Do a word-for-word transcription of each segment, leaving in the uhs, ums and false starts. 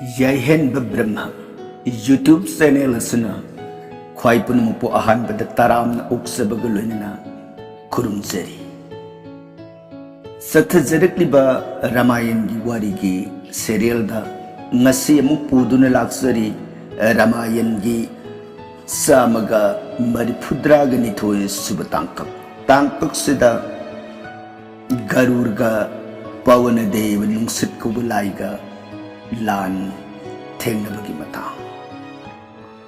ꯌꯥꯏꯍꯟꯕ ꯕ꯭ꯔꯍ꯭ꯃ YouTube channel ꯑꯁꯤꯅ ꯈ꯭ꯋꯥꯏ ꯄꯨꯝꯅꯃꯛꯄꯨ ꯑꯍꯥꯟꯕꯗ ꯇꯔꯥꯝꯅ ꯑꯣꯛꯆꯕꯒ ꯂꯣꯏꯅꯅ ꯈꯨꯔꯨꯝꯖꯔꯤ꯫ ꯆꯠꯊꯖꯔꯛꯂꯤꯕ ꯔꯥꯃꯥꯌꯟꯒꯤ ꯋꯥꯔꯤꯒꯤ serialꯗ ꯉꯁꯤ ꯑꯃꯨꯛ ꯄꯨꯗꯨꯅ ꯂꯥꯛꯆꯔꯤ꯫ ꯔꯥꯃꯥꯌꯟꯒꯤ ꯆꯥꯝꯃꯒ ꯃꯔꯤꯐꯨꯇꯔꯥꯒ ꯅꯤꯊꯣꯏ ꯁꯨꯕ ꯇꯥꯡꯀꯛ꯫ ꯇꯥꯡꯀꯛꯁꯤꯗ ꯒꯔꯨꯔꯒ ꯄꯋꯅꯗꯦꯕ ꯅꯨꯡꯁꯤꯠ ꯀꯧꯕ ꯂꯥꯏꯒ ꯂꯥꯟ ꯊꯦꯡꯅꯕꯒꯤ ꯃꯇꯥꯡ꯫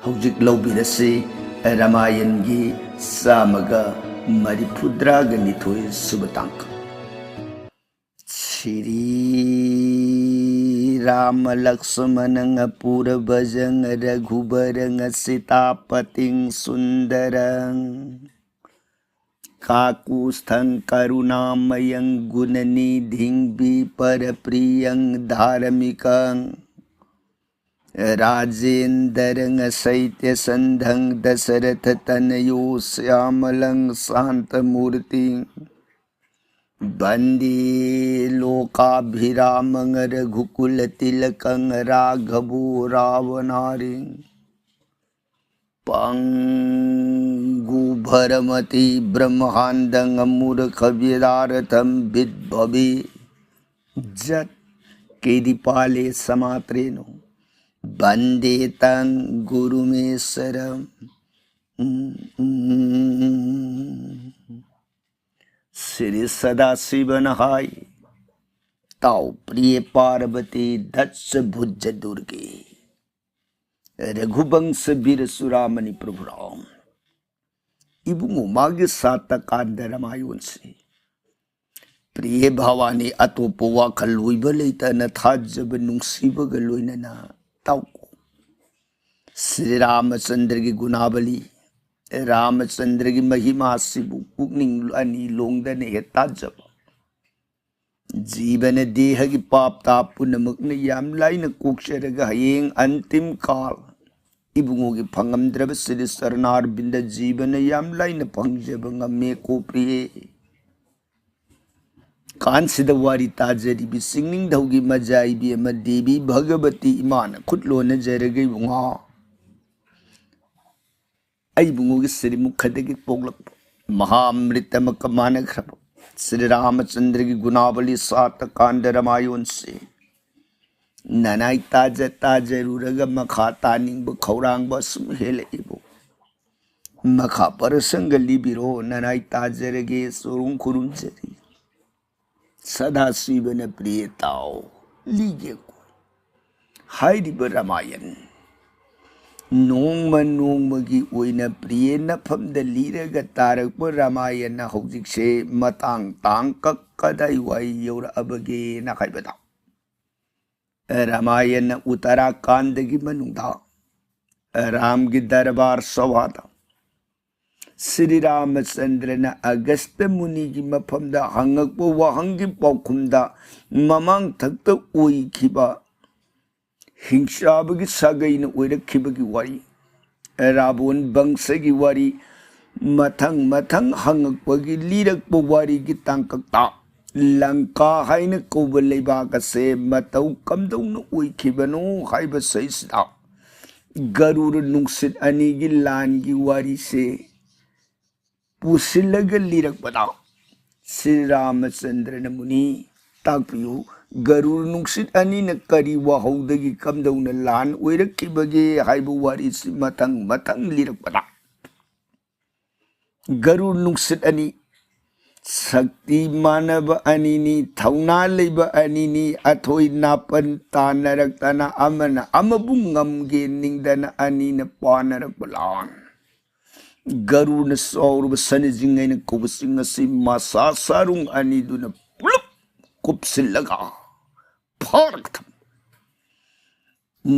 ꯍꯧꯖꯤꯛ ꯂꯧꯕꯤꯔꯁꯤ ꯔꯥꯃꯥꯌꯟꯒꯤ ꯆꯥꯝꯃꯒ ꯃꯔꯤꯐꯨꯇꯔꯥꯒ ꯅꯤꯊꯣꯏ ꯁꯨꯕ ꯇꯥꯡꯀꯛ꯫ ꯁ꯭ꯔꯤ ꯔꯥꯃ ꯂꯛꯁꯃꯅꯪ ꯑꯄꯨꯔꯕꯖꯪ ꯔꯘꯨꯕꯔꯪ ꯁꯤꯇꯥꯄꯇꯤꯡ ꯁꯨꯟꯗꯔꯪ ꯀꯥꯀꯨꯁꯊꯪ ꯀꯔꯨꯅꯥꯃꯌꯪ ꯒꯨꯅꯅꯤꯙꯤꯡ ꯕꯤꯄꯔ ꯄ꯭ꯔꯤꯌꯪ ꯙꯥꯔꯃꯤꯀꯪ ꯔꯥꯖꯦꯟꯗꯔꯪ ꯁꯩꯇ꯭ꯌ ꯁꯟꯙꯪ ꯗꯁꯔꯊ ꯇꯅꯌꯣ ꯁ꯭ꯌꯥꯃꯂꯪ ꯁꯥꯟꯇ ꯃꯨꯔꯇꯤꯡ ꯕꯟꯗꯦ ꯂꯣꯀꯥꯚꯤꯔꯥꯃꯪ ꯔꯘꯨꯀꯨꯂ ꯇꯤꯂꯀꯪ ꯔꯥꯘꯕꯣ ꯔꯥꯚꯅꯥꯔꯤꯡ ꯄꯪꯒꯨ ꯚꯔꯃꯇꯤ ꯕ꯭ꯔꯍ꯭ꯃꯥꯟꯗꯪ ꯑꯃꯨꯔ ꯈꯕꯤꯔꯥꯔꯊꯝ ꯕꯤꯠ ꯚꯕꯤ ꯖꯠ ꯀꯦꯗꯤ ꯄꯥꯂꯦ ꯁꯃꯥꯇ꯭ꯔꯦꯅꯣ ꯕꯟꯗꯦ ꯇꯪ ꯒꯨꯔꯨꯃꯦꯁꯔꯝ꯫ ꯎꯝ, ꯎꯝ꯫ ꯁ꯭ꯔꯤ ꯁꯗꯥꯁꯤꯕꯅ ꯍꯥꯏ, ꯇꯥꯎ ꯄ꯭ꯔꯤꯌꯦ ꯄꯥꯔꯕꯇꯤ ꯗꯠꯁ ꯚꯨꯖ ꯗꯨꯔꯒꯦ ꯔꯘꯨꯕꯪꯁ ꯕꯤꯔ ꯆꯨꯔꯥꯃꯅꯤ ꯄ꯭ꯔꯚꯨꯔꯥꯝ꯫ ꯏꯕꯨꯡꯉꯣ, ꯃꯥꯒꯤ ꯁꯥꯇ ꯀꯥꯟꯗ ꯔꯥꯃꯥꯌꯣꯟꯁꯤ ꯄ꯭ꯔꯤꯌꯦ ꯚꯋꯥꯅꯤ ꯑꯇꯣꯞꯄ ꯋꯥꯈꯜ ꯑꯣꯏꯕ ꯂꯩꯇꯅ ꯊꯥꯖꯕ ꯅꯨꯡꯁꯤꯕꯒ ꯂꯣꯏꯅꯅ ꯇꯥꯎꯀꯣ꯫ ꯁ꯭ꯔꯤ ꯔꯥꯃꯆꯟꯗ꯭ꯔꯒꯤ ꯒꯨꯅꯥꯕꯂꯤ, ꯔꯥꯃꯆꯟꯗ꯭ꯔꯒꯤ ꯃꯍꯤꯃꯥꯁꯤꯕꯨ ꯄꯨꯛꯅꯤꯡ ꯑꯅꯤ ꯂꯣꯡꯗꯅ ꯍꯦꯛ ꯇꯥꯖꯕ꯫ ꯖꯤꯕꯅ ꯗꯦꯍꯒꯤ ꯄꯥꯞ ꯇꯥꯞ ꯄꯨꯝꯅꯃꯛꯅ ꯌꯥꯝ ꯂꯥꯏꯅ ꯀꯣꯛꯆꯔꯒ ꯍꯌꯦꯡ ꯑꯟꯇꯤꯝ ꯀꯥꯜ ꯏꯕꯨꯡꯉꯣꯒꯤ ꯐꯪꯉꯝꯗ꯭ꯔꯕ ꯁ꯭ꯔꯤ ꯆꯔꯅꯥꯔꯕꯤꯟꯗ ꯖꯤꯕꯅ ꯌꯥꯝ ꯂꯥꯏꯅ ꯐꯪꯖꯕ ꯉꯝꯃꯦ ꯀꯣ ꯄ꯭ꯔꯤꯌꯦ꯫ ꯀꯥꯟꯁꯤꯗ ꯋꯥꯔꯤ ꯇꯥꯖꯔꯤꯕꯤ ꯆꯤꯡꯅꯤꯡꯊꯧꯒꯤ ꯃꯆꯥ ꯏꯕꯦꯝꯃ ꯗꯦꯕꯤ ꯚꯒꯕꯇꯤ ꯏꯃꯥꯅ ꯈꯨꯠ ꯂꯣꯟꯅꯖꯔꯒ ꯏꯕꯨꯡꯉꯣ, ꯑꯩ ꯏꯕꯨꯡꯉꯣꯒꯤ ꯁꯤꯔꯤꯃꯨꯈꯗꯒꯤ ꯄꯣꯛꯂꯛꯄ ꯃꯍꯥ ꯑꯃ꯭ꯔꯤꯇ ꯑꯃꯒ ꯃꯥꯟꯅꯈ꯭ꯔꯕ ꯁ꯭ꯔꯤ ꯔꯥꯃꯆꯟꯗ꯭ꯔꯒꯤ ꯒꯨꯅꯥꯕꯂꯤ ꯁꯥꯠꯇ ꯀꯥꯟꯗ ꯔꯃꯥꯌꯣꯟꯁꯦ ꯅꯅꯥꯏ ꯇꯥꯖ ꯇꯥꯖꯔꯨꯔꯒ ꯃꯈꯥ ꯇꯥꯅꯤꯡꯕ ꯈꯧꯔꯥꯡꯕ ꯑꯁꯨꯝ ꯍꯦꯜꯂꯛꯏꯕꯣ꯫ ꯃꯈꯥ ꯄꯔꯁꯪꯒ ꯂꯤꯕꯤꯔꯣ, ꯅꯅꯥꯏ ꯇꯥꯖꯔꯒꯦ, ꯆꯨꯔꯨꯡ ꯈꯨꯔꯨꯝꯖꯔꯤ꯫ ꯁꯗꯥꯁꯤꯕꯅ ꯄ꯭ꯔꯤꯌꯦ ꯇꯥꯎ, ꯂꯤꯒꯦꯀꯣ꯫ ꯍꯥꯏꯔꯤꯕ ꯔꯥꯃꯥꯌꯟ ꯅꯣꯡꯃ ꯅꯣꯡꯃꯒꯤ ꯑꯣꯏꯅ ꯄ꯭ꯔꯤꯌꯦ ꯅꯐꯝꯗ ꯂꯤꯔꯒ ꯇꯥꯔꯛꯄ ꯔꯥꯃꯥꯌꯟꯅ ꯍꯧꯖꯤꯛꯁꯦ ꯃꯇꯥꯡ ꯇꯥꯡꯀꯛ ꯀꯗꯥꯏꯋꯥꯏ ꯌꯧꯔꯛꯑꯕꯒꯦꯅ ꯍꯥꯏꯕꯗ, ꯔꯥꯃꯥꯌꯟꯅ ꯎꯠꯇꯔꯥꯈꯥꯟꯗꯒꯤ ꯃꯅꯨꯡꯗ ꯔꯥꯝꯒꯤ ꯗꯔꯕꯥꯔ ꯁꯚꯥꯗ ꯁ꯭ꯔꯤ ꯔꯥꯃꯆꯟꯗ꯭ꯔꯅ ꯑꯒꯁꯇ ꯃꯨꯅꯤꯒꯤ ꯃꯐꯝꯗ ꯍꯪꯉꯛꯄ ꯋꯥꯍꯪꯒꯤ ꯄꯥꯎꯈꯨꯝꯗ ꯃꯃꯥꯡ ꯊꯛꯇ ꯑꯣꯏꯈꯤꯕ ꯍꯤꯡꯆꯥꯕꯒꯤ ꯁꯥꯒꯩꯅ ꯑꯣꯏꯔꯛꯈꯤꯕꯒꯤ ꯋꯥꯔꯤ, ꯔꯥꯕꯣꯟ ꯕꯪꯁꯒꯤ ꯋꯥꯔꯤ, ꯃꯊꯪ ꯃꯊꯪ ꯍꯪꯉꯛꯄꯒꯤ ꯂꯤꯔꯛꯄ ꯋꯥꯔꯤꯒꯤ ꯇꯥꯡꯀꯛꯇ ꯂꯪꯀꯥ ꯍꯥꯏꯅ ꯀꯧꯕ ꯂꯩꯕꯥꯛ ꯑꯁꯦ ꯃꯇꯧ ꯀꯝꯗꯧꯅ ꯑꯣꯏꯈꯤꯕꯅꯣ ꯍꯥꯏꯕ ꯁꯤꯗꯩꯁꯤꯗ ꯒꯔꯨꯔ ꯅꯨꯡꯁꯤꯠ ꯑꯅꯤꯒꯤ ꯂꯥꯟꯒꯤ ꯋꯥꯔꯤꯁꯦ ꯄꯨꯁꯤꯜꯂꯒ ꯂꯤꯔꯛꯄꯗ ꯁ꯭ꯔꯤ ꯔꯥꯃꯆꯟꯗ꯭ꯔꯅ ꯃꯨꯅꯤ ꯇꯥꯛꯄꯤꯌꯨ, ꯒꯔꯨꯔ ꯅꯨꯡꯁꯤꯠ ꯑꯅꯤꯅ ꯀꯔꯤ ꯋꯥꯍꯧꯗꯒꯤ ꯀꯝꯗꯧꯅ ꯂꯥꯟ ꯑꯣꯏꯔꯛꯈꯤꯕꯒꯦ ꯍꯥꯏꯕ ꯋꯥꯔꯤꯁꯤ ꯃꯊꯪ ꯃꯊꯪ ꯂꯤꯔꯛꯄꯗ ꯒꯔꯨꯔ ꯅꯨꯡꯁꯤꯠ ꯑꯅꯤ ꯁꯛꯇꯤ ꯃꯥꯟꯅꯕ ꯑꯅꯤꯅꯤ, ꯊꯧꯅꯥ ꯂꯩꯕ ꯑꯅꯤꯅꯤ, ꯑꯊꯣꯏ ꯅꯥꯄꯟ ꯇꯥꯟꯅꯔꯛꯇꯅ ꯑꯃꯅ ꯑꯃꯕꯨ ꯉꯝꯒꯦ ꯅꯤꯡꯗꯅ ꯑꯅꯤꯅ ꯄꯥꯟꯅꯔꯛꯄ ꯂꯥꯟ꯫ ꯒꯔꯨꯅ ꯆꯥꯎꯔꯕ ꯁꯅꯖꯤꯡ ꯍꯥꯏꯅ ꯀꯧꯕ ꯆꯤꯡ ꯑꯁꯤ ꯃꯁꯥ ꯁꯥꯔꯨꯡ ꯑꯅꯤꯗꯨꯅ ꯄꯨꯂꯞ ꯀꯨꯞꯁꯤꯜꯂꯒ ꯐꯥꯔꯒ ꯊꯝ-,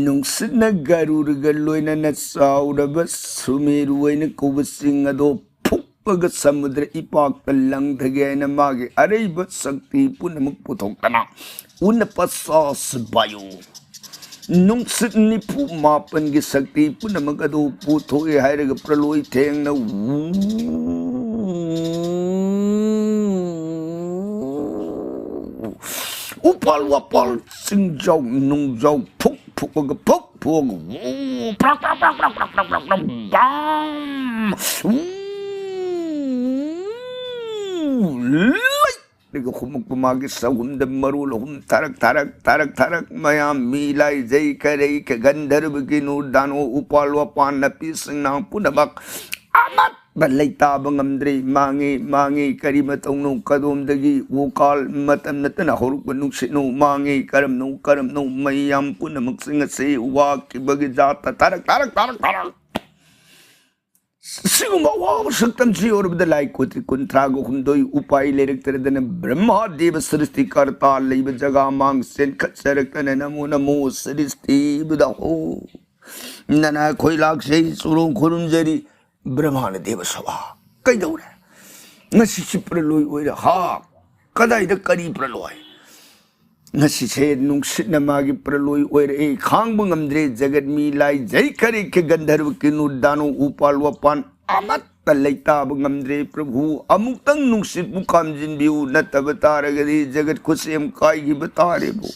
ꯅꯨꯡꯁꯤꯠꯅ ꯒꯔꯨꯔꯒ ꯂꯣꯏꯅꯅ ꯆꯥꯎꯔꯕ ꯁꯨꯃꯦꯔꯨ ꯍꯥꯏꯅ ꯀꯧꯕ ꯆꯤꯡ ꯑꯗꯣ ꯐꯨꯛꯂꯒ ꯁꯃꯨꯗ꯭ꯔ ꯏꯄꯥꯛꯇ ꯂꯪꯊꯒꯦ ꯍꯥꯏꯅ ꯃꯥꯒꯤ ꯑꯔꯩꯕ ꯁꯛꯇꯤ ꯄꯨꯝꯅꯃꯛ ꯄꯨꯊꯣꯛꯇꯅ ꯎꯅ ꯄꯁꯥꯁ ꯕꯥꯌꯨ ꯅꯨꯡꯁꯤꯠ ꯅꯤꯐꯨ ꯃꯥꯄꯟꯒꯤ ꯁꯛꯇꯤ ꯄꯨꯝꯅꯃꯛ ꯑꯗꯨ ꯄꯨꯊꯣꯛꯑꯦ ꯍꯥꯏꯔꯒ ꯄ꯭ꯔꯂꯣꯏ ꯊꯦꯡꯅ ꯎ ꯎꯄꯥꯜ ꯋꯥꯄꯥꯜ, ꯆꯤꯡꯖꯥꯎ ꯅꯨꯡꯖꯥꯎ ꯐꯨꯛ ꯐꯨꯛꯑꯒ, ꯐꯨꯛ ꯐꯨꯛꯑꯒ, ꯎ, ꯄ꯭ꯔꯛ, ꯄ꯭ꯔꯛ, ꯄ꯭ꯔꯛ, ꯕꯥꯝ! ꯎ, ꯂꯩ! ꯑꯗꯨꯒ ꯈꯨꯝꯃꯛꯄ ꯃꯥꯒꯤ ꯆꯍꯨꯝꯗ ꯃꯔꯣꯜ ꯑꯍꯨꯝ ꯊꯥꯔꯛ ꯊꯥꯔꯛ ꯊꯥꯔꯛ ꯊꯥꯔꯛ ꯃꯌꯥꯝ ꯃꯤ ꯂꯥꯏ ꯖꯩ ꯀꯔꯩ ꯒꯟꯙꯔꯕ ꯀꯤꯅꯨ ꯗꯥꯅꯣ ꯎꯄꯥꯜ ꯋꯥꯄꯥꯟ ꯅꯥꯄꯤ ꯁꯤꯡꯅꯥꯡ ꯄꯨꯝꯅꯃꯛ ꯑꯃꯠꯇ ꯂꯩꯇꯥꯕ ꯉꯝꯗ꯭ꯔꯦ꯫ ꯃꯥꯡꯉꯤ, ꯃꯥꯡꯉꯤ, ꯀꯔꯤ ꯃꯇꯧꯅꯣ? ꯀꯗꯣꯝꯗꯒꯤ ꯋꯣꯀꯥꯜ ꯃꯇꯝ ꯅꯠꯇꯅ ꯍꯧꯔꯛꯄ ꯅꯨꯡꯁꯤꯠꯅꯣ? ꯃꯥꯡꯉꯤ, ꯀꯔꯝꯅꯣ, ꯀꯔꯝꯅꯣ? ꯃꯌꯥꯝ ꯄꯨꯝꯅꯃꯛꯁꯤꯡ ꯑꯁꯤ ꯋꯥꯈꯤꯕꯒꯤ ꯖꯥꯠꯇ ꯊꯥꯔꯛ ꯊꯥꯔꯛ ꯊꯥꯔꯛ ꯊꯥꯔꯛ ꯁꯤꯒꯨꯝꯕ ꯑꯋꯥꯕ ꯁꯛꯇꯝꯁꯤ ꯌꯧꯔꯕꯗ ꯂꯥꯏ ꯀꯣꯇ꯭ꯔꯤ ꯀꯨꯟꯊ꯭ꯔꯥꯒ ꯍꯨꯝꯗꯣꯏ ꯎꯄꯥꯏ ꯂꯩꯔꯛꯇ꯭ꯔꯗꯅ ꯕ꯭ꯔꯍ꯭ꯃꯥ ꯗꯦꯕ ꯁ꯭ꯔꯤꯁꯇꯤꯀꯔꯇꯥ ꯂꯩꯕ ꯖꯒꯥ ꯃꯥꯡ ꯆꯦꯟꯈꯠꯆꯔꯛꯇꯅ ꯅꯃꯣ ꯅꯃꯣ ꯁ꯭ꯔꯤꯁꯇꯤꯕꯨꯗ ꯍꯣ꯫ ꯅꯅꯥ ꯈꯣꯏ ꯂꯥꯛꯆꯩ ꯆꯨꯔꯣꯡ ꯈꯨꯔꯨꯝꯖꯔꯤ ꯕ꯭ꯔꯍ꯭ꯃꯥꯅ ꯗꯦꯕ ꯁꯚꯥ꯫ ꯀꯩꯗꯧꯔꯦ? ꯉꯁꯤꯁꯤ ꯄ꯭ꯔꯂꯣꯏ ꯑꯣꯏꯔꯦ꯫ ꯍꯥ? ꯀꯗꯥꯏꯗ ꯀꯔꯤ ꯄ꯭ꯔꯂꯣꯏ? ꯉꯁꯤꯁꯦ ꯅꯨꯡꯁꯤꯠꯅ ꯃꯥꯒꯤ ꯄ꯭ꯔꯂꯣꯏ ꯑꯣꯏꯔꯛꯏ꯫ ꯈꯥꯡꯕ ꯉꯝꯗ꯭ꯔꯦ ꯖꯒꯠ ꯃꯤ ꯂꯥꯏ ꯖꯩ ꯀꯔꯤ ꯀꯦ ꯒꯟꯙꯔꯕ ꯀꯤꯅꯨ ꯗꯥꯅꯨ ꯎꯄꯥꯜ ꯋꯥꯄꯥꯟ ꯑꯃꯠꯇ ꯂꯩꯇꯥꯕ ꯉꯝꯗ꯭ꯔꯦ ꯄ꯭ꯔꯚꯨ꯫ ꯑꯃꯨꯛꯇꯪ ꯅꯨꯡꯁꯤꯠꯄꯨ ꯈꯥꯝꯖꯤꯟꯕꯤꯌꯨ, ꯅꯠꯇꯕ ꯇꯥꯔꯒꯗꯤ ꯖꯒꯠ ꯈꯨꯠꯁꯦꯝ ꯀꯥꯏꯈꯤꯕ ꯇꯥꯔꯦꯕꯨ꯫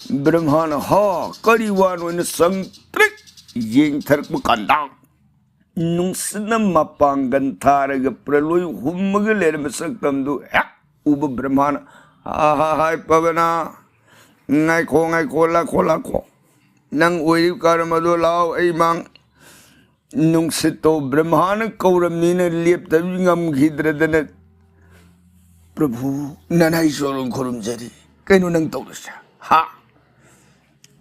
ꯕ꯭ꯔꯍ꯭ꯃꯥꯅ ꯍꯥ ꯀꯔꯤ ꯋꯥꯅꯣꯅ ꯁꯪꯇ꯭ꯔꯤꯛ ꯌꯦꯡꯊꯔꯛꯄ ꯀꯥꯟꯗ ꯅꯨꯡꯁꯤꯠꯅ ꯃꯄꯥꯡꯒꯜ ꯊꯥꯔꯒ ꯄ꯭ꯔꯂꯣꯏ ꯍꯨꯝꯃꯒ ꯂꯩꯔꯝꯕ ꯁꯛꯇꯝꯗꯨ ꯍꯦꯛ ꯎꯕ ꯕ꯭ꯔꯍ꯭ꯃꯥꯅ, "ꯍꯥ, ꯍꯥ, ꯍꯥꯏ ꯄꯕꯅ, ꯉꯥꯏꯈꯣ, ꯉꯥꯏꯈꯣ, ꯂꯥꯛꯈꯣ, ꯂꯥꯛꯈꯣ꯫ ꯅꯪ ꯑꯣꯏꯔꯤꯕ ꯀꯔꯝ ꯑꯗꯣ ꯂꯥꯛꯑꯣ ꯑꯩ ꯃꯥꯡ꯫" ꯅꯨꯡꯁꯤꯠꯇꯣ ꯕ꯭ꯔꯍ꯭ꯃꯥꯅ ꯀꯧꯔꯝꯅꯤꯅ ꯂꯦꯞꯇꯕꯤ ꯉꯝꯈꯤꯗ꯭ꯔꯗꯅ, "ꯄ꯭ꯔꯚꯨ, ꯅꯅꯥꯏ ꯆꯣꯔꯣꯟ ꯈꯨꯔꯨꯝꯖꯔꯤ꯫ ꯀꯩꯅꯣ ꯅꯪ ꯇꯧꯔꯤꯁꯦ? ꯍꯥ?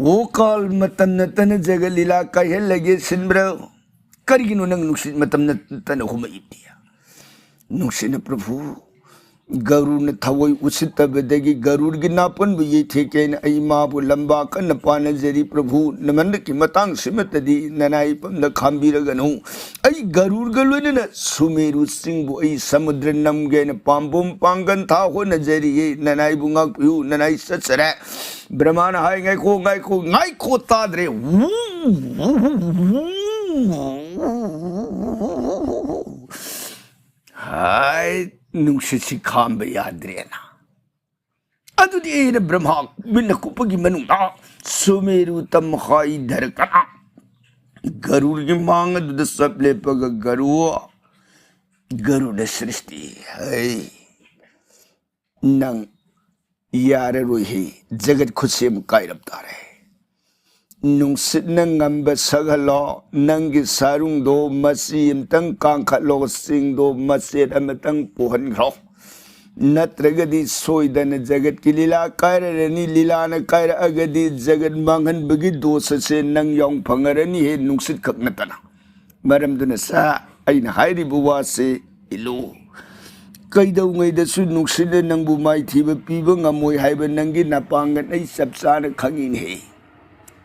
ꯑꯣ ꯀꯥꯜ ꯃꯇꯝ ꯅꯠꯇꯅ ꯖꯒ ꯂꯤꯂꯥ ꯀꯥꯏꯍꯜꯂꯒꯦ ꯁꯤꯟꯕ꯭ꯔꯣ? ꯀꯔꯤꯒꯤꯅꯣ ꯅꯪ ꯅꯨꯡꯁꯤꯠ ꯃꯇꯝ ꯅꯠꯇꯅ ꯍꯨꯝꯃꯛꯏꯗꯤ?" ꯅꯨꯡꯁꯤꯠꯅ ꯄ꯭ꯔꯚꯨ, ꯒꯔꯨꯅ ꯊꯋꯥꯏ ꯎꯁꯤꯠꯇꯕꯗꯒꯤ ꯒꯔꯨꯔꯒꯤ ꯅꯥꯄꯟꯕꯨ ꯌꯩꯊꯦꯛꯀꯦꯅ ꯑꯩ ꯃꯥꯕꯨ ꯂꯝꯕꯥ ꯀꯟꯅ ꯄꯥꯟꯅꯖꯔꯤ ꯄ꯭ꯔꯚꯨ꯫ ꯅꯃꯟꯗꯛꯀꯤ ꯃꯇꯥꯡꯁꯤꯃꯠꯇꯗꯤ ꯅꯅꯥꯏ ꯄꯝꯗ ꯈꯥꯝꯕꯤꯔꯒꯅꯨ꯫ ꯑꯩ ꯒꯔꯨꯔꯒ ꯂꯣꯏꯅꯅ ꯁꯨꯃꯦꯔꯨ ꯆꯤꯡꯕꯨ ꯑꯩ ꯁꯃꯨꯗ꯭ꯔ ꯅꯝꯒꯦꯅ ꯄꯥꯝꯕꯣꯝ ꯄꯥꯡꯒꯟ ꯊꯥ ꯍꯣꯠꯅꯖꯔꯤꯌꯦ꯫ ꯅꯅꯥꯏꯕꯨ ꯉꯥꯛꯄꯤꯌꯨ, ꯅꯅꯥꯏ ꯆꯠꯆꯔꯦ꯫ ꯕ꯭ꯔꯍ꯭ꯃꯥꯅ ꯍꯥꯏ, "ꯉꯥꯏꯈꯣ, ꯉꯥꯏꯈꯣ, ꯉꯥꯏꯈꯣ, ꯇꯥꯗ꯭ꯔꯦ꯫" ꯋꯨ, ꯍꯥꯏ, ꯅꯨꯡꯁꯤꯠꯁꯤ ꯈꯥꯝꯕ ꯌꯥꯗ꯭ꯔꯦꯅ꯫ ꯑꯗꯨꯗꯤ ꯑꯩꯅ ꯕ꯭ꯔꯍꯃꯥ ꯃꯤꯠ ꯅꯀꯨꯞꯄꯒꯤ ꯃꯅꯨꯡꯗ ꯁꯨꯃꯦꯔꯨ ꯇꯝ ꯍꯥꯏꯊꯔꯛꯇꯅ ꯒꯔꯨꯔꯒꯤ ꯃꯥꯡ ꯑꯗꯨꯗ ꯆꯞ ꯂꯦꯞꯄꯒ, "ꯒꯔꯨ, ꯒꯔꯨꯗ ꯁ꯭ꯔꯤꯁꯇꯤ, ꯍꯩ, ꯅꯪ ꯌꯥꯔꯔꯣꯏ ꯍꯦ, ꯖꯒꯠ ꯈꯨꯠꯁꯦꯝ ꯀꯥꯏꯔꯞ ꯇꯥꯔꯦ꯫ ꯅꯨꯡꯁꯤꯠꯅ ꯉꯝꯕ ꯁꯛꯍꯜꯂꯣ, ꯅꯪꯒꯤ ꯁꯥꯔꯨꯡꯗꯣ ꯃꯆꯤ ꯑꯃꯇꯪ ꯀꯥꯡꯈꯠꯂꯣ, ꯆꯤꯡꯗꯣ ꯃꯆꯦꯠ ꯑꯃꯇꯪ ꯄꯨꯍꯟꯈ꯭ꯔꯣ꯫ ꯅꯠꯇ꯭ꯔꯒꯗꯤ ꯁꯣꯏꯗꯅ ꯖꯒꯠꯀꯤ ꯂꯤꯂꯥ ꯀꯥꯏꯔꯔꯅꯤ꯫ ꯂꯤꯂꯥꯅ ꯀꯥꯏꯔꯛꯑꯒꯗꯤ ꯖꯒꯠ ꯃꯥꯡꯍꯟꯕꯒꯤ ꯗꯣꯁ ꯑꯁꯦ ꯅꯪ ꯌꯥꯎ ꯐꯪꯉꯔꯅꯤ ꯍꯦ, ꯅꯨꯡꯁꯤꯠ ꯈꯛ ꯅꯠꯇꯅ꯫ ꯃꯔꯝꯗꯨꯅ ꯁꯥ, ꯑꯩꯅ ꯍꯥꯏꯔꯤꯕ ꯋꯥꯁꯦ ꯏꯜꯂꯨ꯫ ꯀꯩꯗꯧꯉꯩꯗꯁꯨ ꯅꯨꯡꯁꯤꯠꯅ ꯅꯪꯕꯨ ꯃꯥꯏꯊꯤꯕ ꯄꯤꯕ ꯉꯝꯃꯣꯏ ꯍꯥꯏꯕ ꯅꯪꯒꯤ ꯅꯄꯥꯡꯒꯜ ꯑꯩ ꯆꯞ ꯆꯥꯅ ꯈꯪꯉꯤꯅꯦ꯫